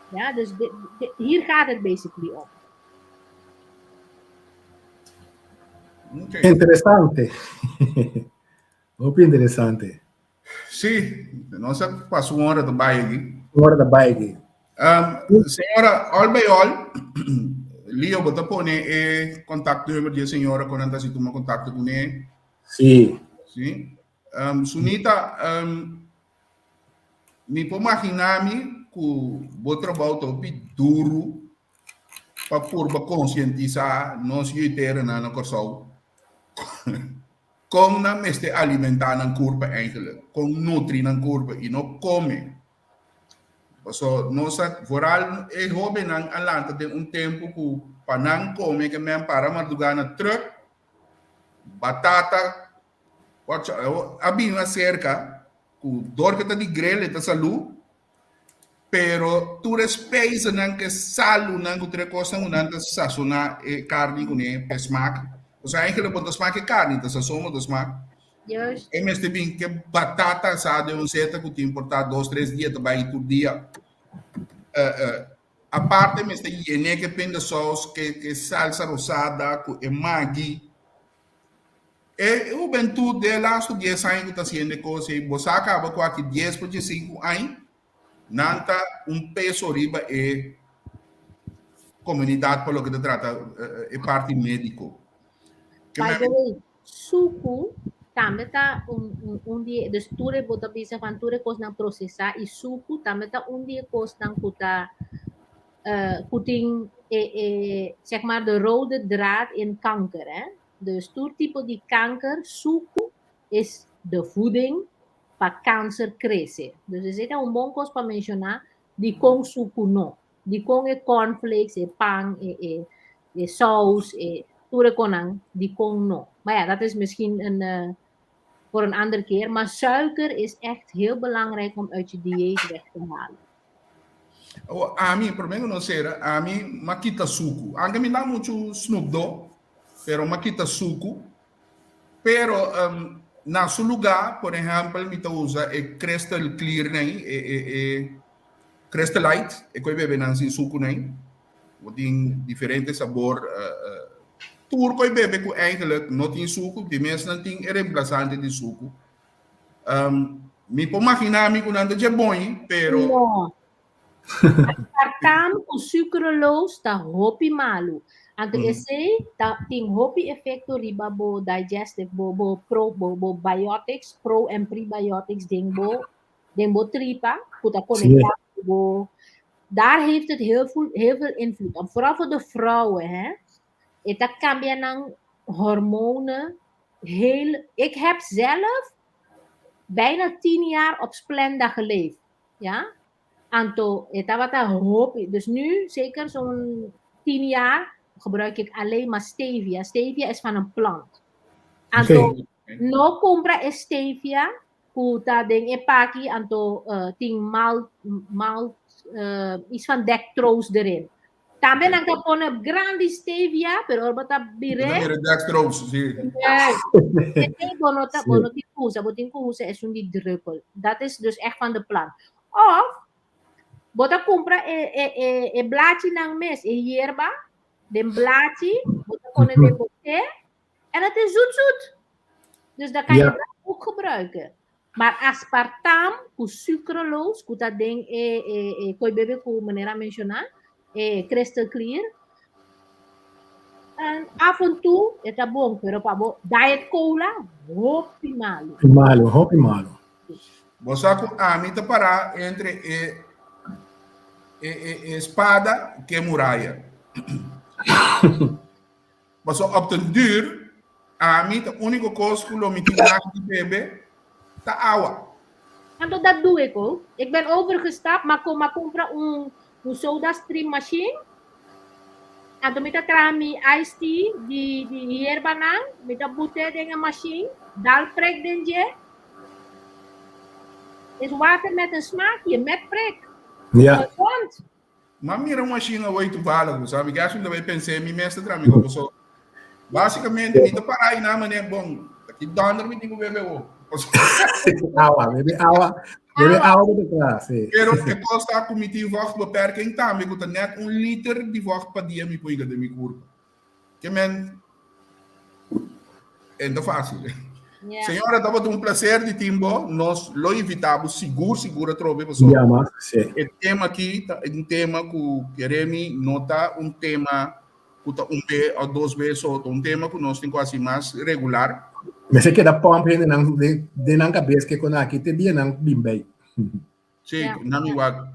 Ja, dus dit, dit, hier gaat het basically om. Interesante. Hopi interesante. Sí, nos a pasa un ora ta bai aki. Un ora ta bai aki. Um, señora, all by all, Leo, bo ta pone e contactnummer di e señora con nan ta si tuma contacto kuné. Sí. Sí. Um, Sunita, um, mi por imaginá mi ku bo trabou ta hopi duru pa purba konsientisá nos yuiteronan na Kòrsou kon nan mester alimentá nan kurpa eigenlijk, kon nutri nan kurpa i no kome. Paso nos a, vooral e hóbennan a lanta den un tempu ku pa nan kome ke men para mardugá na trùk, batata, a bini aserka ku dor ke ta di grel e ta salú, Pero tur e spijzennan ku e salunan ku tur e kosnan ku nan ta sasoná e karni kuné pa e smak. Pasobra eigenlijk bo no ta smak e karni, ta sason bo ta smak. Juist. E mester bin ku e batata asá den un seta ku tin por ta dos tres dia ta bai tur dia. Aparte mester yené ku e pindasaus, ku e salsa rosada, ku e magi. E hubentut den e lastu dies aña ku ta hasiendo e kos ei, bo sa kaba ku aki dies pa diesinku aña nan ta un peso riba e komunidat pa loke ta trata e parti médiko. By the way, suku ta. Tambe ta un, un, un di, dus tur e bo ta bisa van tur e kosnan prosesá i suku tambe ta un di e kosnan ku ta ku tin e, e, zeg maar de rode draad in kanker, hè. Dus tur tipo di kanker, suku is de voeding pa kanser krese. Dus esei ta un bon kos pa menshoná dikon suku no. Dikon e cornflakes, e pan, e, e, e saus, e tur e konan, dikon no. Maar ja, dat is misschien een, voor een ander keer. Maar suiker is echt heel belangrijk om uit je dieet weg te halen. Oh, ami, promé ku nos sera, ami m'a kita suku. Anke mi no ta muchu snoepdó, pero m'a kita suku. Pero na su lugá, por ehèmpel, mi ta usa e Crystal Clear nei, e, e, e Crystal Light, e koi bebe nan sin suku nei. Bo tin diferente sabor. Tur koi bebe ku eigenlijk no tin suku, di mes nan tin e reemplasante di suku. Mi por imaginá mi ku nan ta dje bon, pero No. Aspartam ku sucralose ta hopi malu. Anto esei ta tin hopi efekto riba bo digestive, bo bo pro bo bo biotics, pro en prebiotics den bo tripa ku ta konektá ku bo. Daar heeft het heel veel invloed op. Vooral voor de vrouwen, hè. E ta kambia nan hormonen heel. Ik heb zelf bijna 10 jaar op Splenda geleefd. Ja? Anto, e tabata hopi. Dus nu, zeker zo'n 10 jaar, gebruik ik alleen maar stevia. Stevia is van een plant. Anto, no kumpra stevia, ku ta den e paki, anto tin malt, iets van dextrose erin. Tambe nan ta pone grandi stevia, pero ora bo ta bir'é. Mira dextrose, si. Juist. E bo no ta, bo no tin ku usa, bo tin ku usa esun di druppel. Dat is dus echt van de plant. Of, bo ta kumpra e, e, e, e blachinan mes, e yerba, den blachi, bo ta pone den bo thee, en het is zoet zoet. Dus dat kan je dat ook gebruiken. Maar aspartam, ku sucralose, ku ta den e, e, e koi bebe ku meneer a menshoná, e Crystal Clear. En af en toe, e ta bon, pero pa bo diet cola, hopi malu. Malu, hopi malu. Bo sa ku ami ta pará entre e, e, e, e spada ku e muraya. Paso op den duur, ami ta úniko kos ku lo mi tin di bebe, ta awa. Anto dat doe ik ook. Ik ben overgestapt, maar kom maar compra un soda stream machine. Anto mi ta traha mi iced tea di yerbanan, mi ta but'é den e machine, dal prek den dje. Is water met een smaakje, met prik. Gezond. Ma mira un machine awor toevallig, sabe? Que acho que também pensei, mi mestre tra amigo, so basicamente mi ta para aí na mané bom, aki donder mi tin ku bebe o. Awa, bebe awa. Bebe awa ku ta, si. Pero e kos ta ku mi tin vochtbeperking tambe, ku ta net 1 liter di vocht pa dia mi por hinka den mi kurpa. Ke men e no ta fásil. Señora, tabata un plaser di tin bo. Nos lo invitá bo sigur, sigur atrobe pasobra Ja, mas, si. E tema aki ta un tema ku kere mi no ta un tema ku ta un be òf dos be so, ta un tema ku nos tin ku hasi mas regular. Mester keda pòmp hendenan den nan kabes ke kon aki te dianan bin bei. Si, nan mi wak.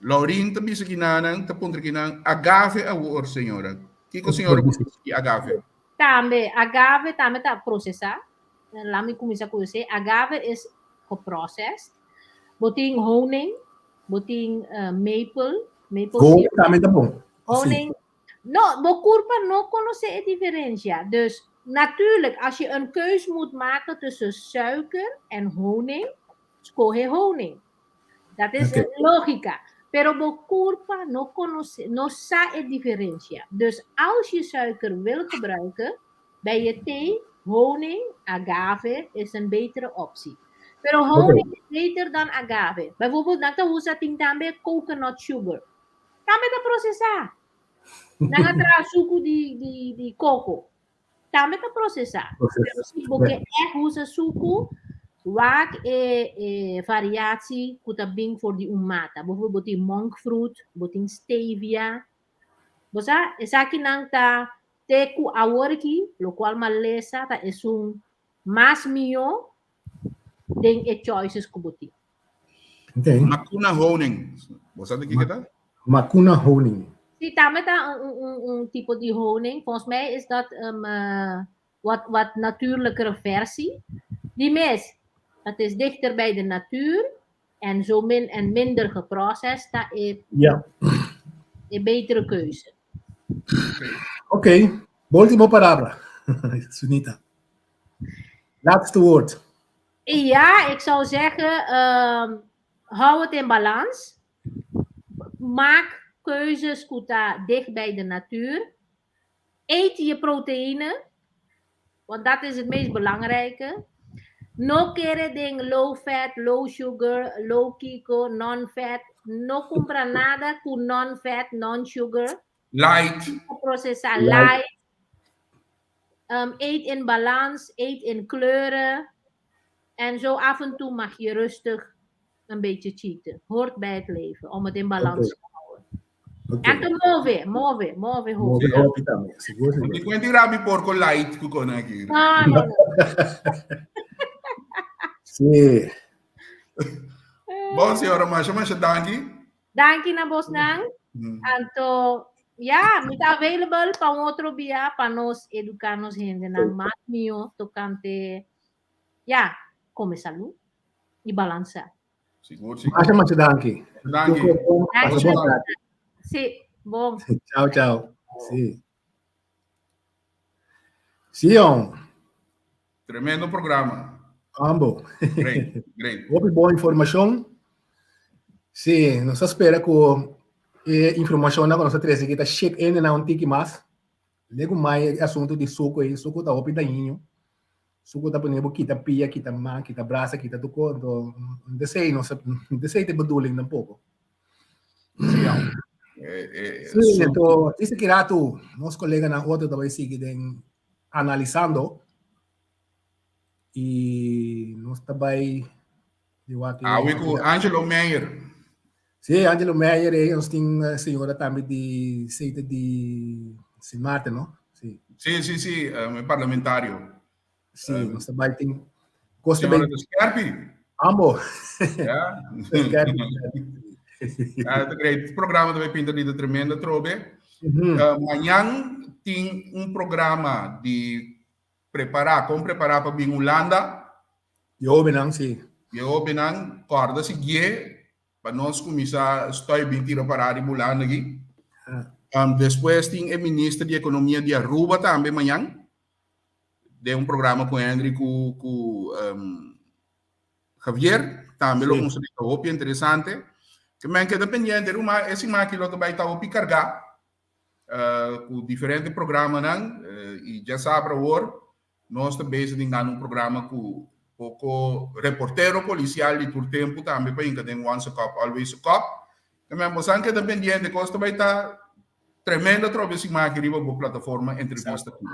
Laurin ta bisa kinanan, ta puntra kinan, agave awor, señora. Kiko señora por bisa di agave? Tambe, agave tambe ta prosesá. Laat mi kuminsá ku esei. Agave is geprocessed. Bo tin honing, bo tin maple, maple Honing syrup. Tambe ta bon. Honing. No, bo kurpa no konosé e diferensia. Dus natuurlijk, als je een keus moet maken tussen suiker en honing, skohe honing. Dat is logica. Pero bo kurpa no konosé, no sa e diferensia. Dus als je suiker wil gebruiken, bij je thee, honing, agave is een betere optie. Pero honing is beter dan agave. Bijvoorbeeld, nan ta usa tin tambe coconut sugar. Tambe ta prosesá. Nan a traha suku di koko. Tambe ta prosesá. Pero si bo ke echt usa suku, wak e, e variatie ku ta bin for di un mata. Bijvoorbeeld, bo tin monk fruit, bo tin stevia. Bo sa, esakinan ta te ku awor aki, lokual m'a lesa ta esun. Mas mihó den e choices ku bo tin. Okay. Macuna honing. Bo sa di kiko ta? Macuna honing. Sí, tambe ta un, un, un tipo di honing. Volgens mij is dat um, uh, wat, wat natuurlijkere versie. Die mes, het is dichter bij de natuur en zo min en minder geprocessed, dat is een betere keuze. Oké, okay. Último palabra, Sunita. Laatste woord. Ja, ik zou zeggen, um, hou het in balans. Maak keuzes ku ta dicht bij de natuur. Eet je proteïne, want dat is het meest belangrijke. No kere den low fat, low sugar, low kiko, non-fat. No kumpra nada ku non-fat, non-sugar. Light. Procesa light. Eet in balans, eet in kleuren. En zo af en toe mag je rustig een beetje cheaten. Hoort bij het leven, om het in balans te houden. En te move, move, move, Move hopi tambe, sigur, sigur. Di kuenti rabi porco light ku kon aki. No, no, no. Sí. Bon, señora, masha, masha danki. Danki na bosnan. Anto, ja, mi ta available pa un otro bia pa nos educa nos hendenan mas mihó tocante, ja, come salud y balansa. Sigur, sigur. Masha, masha danki. Danki. Pasa bon tardi. Sí, bon. Chao, chao. Sí. Sion. Tremendo programa. Ambo. Great, great. Hopi bon informacion. Sí, nos ta spera cu e informacionnan cu nos ta trece aki ta shake ende nan un tiki mas. Lego mai e asunto di suco ei, suco ta hopi dañino. Suco ta pone bo kita pia, kita man, kita brasa, kita tur cos. Enton, desei no sa, desei ta e bedoeling tampoco. Sí, ja. Sí, enton, dice ki rato nos coleganan otro ta bay sigui den analisando y nos ta bay di wak Awe cu Angelo Meyer. Sí, Angelo Meyer, nos tin señora tambe di Sete di Sint Maarten, no? Sí. Sí, sí, sí, um, parlamentario. Sí, nos ta bay tin cos ta bay. Skerpi. Ambo. Ja. Skerpi. Ah, ta great. Programa ta bay pinta di tremendo trobe. Mañan tin un programa di prepara, con prepara pa bin Hulanda. Di hobennan, sí. Di hobennan, corda siguié pa nos cuminsa stoy bin tira para di Hulanda aki. Despues tin e minister di economia di Aruba tambe mañan, den un programa cu Henry cu cu Javier, tambe lo mustra di ta hopi interesante. Ke men keda pendiente, ruma e siman aki lo ta bay ta hopi carga cu diferente programanan y ya sabra awor nos ta bezig den gana un programa cu poco reportero policial di tur tempo tambe pa hinca den Once a Cop Always a Cop. Ke men bosan keda pendiente, cos ta bay ta tremendo atrobe e siman aki riba bo plataforma Entrevista Cu.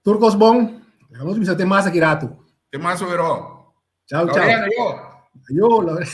Tur cos bon. Nos bisa te mas aki rato. Te mas overall. Chao, chao. Laureano, ayo. Ayo, Laureano.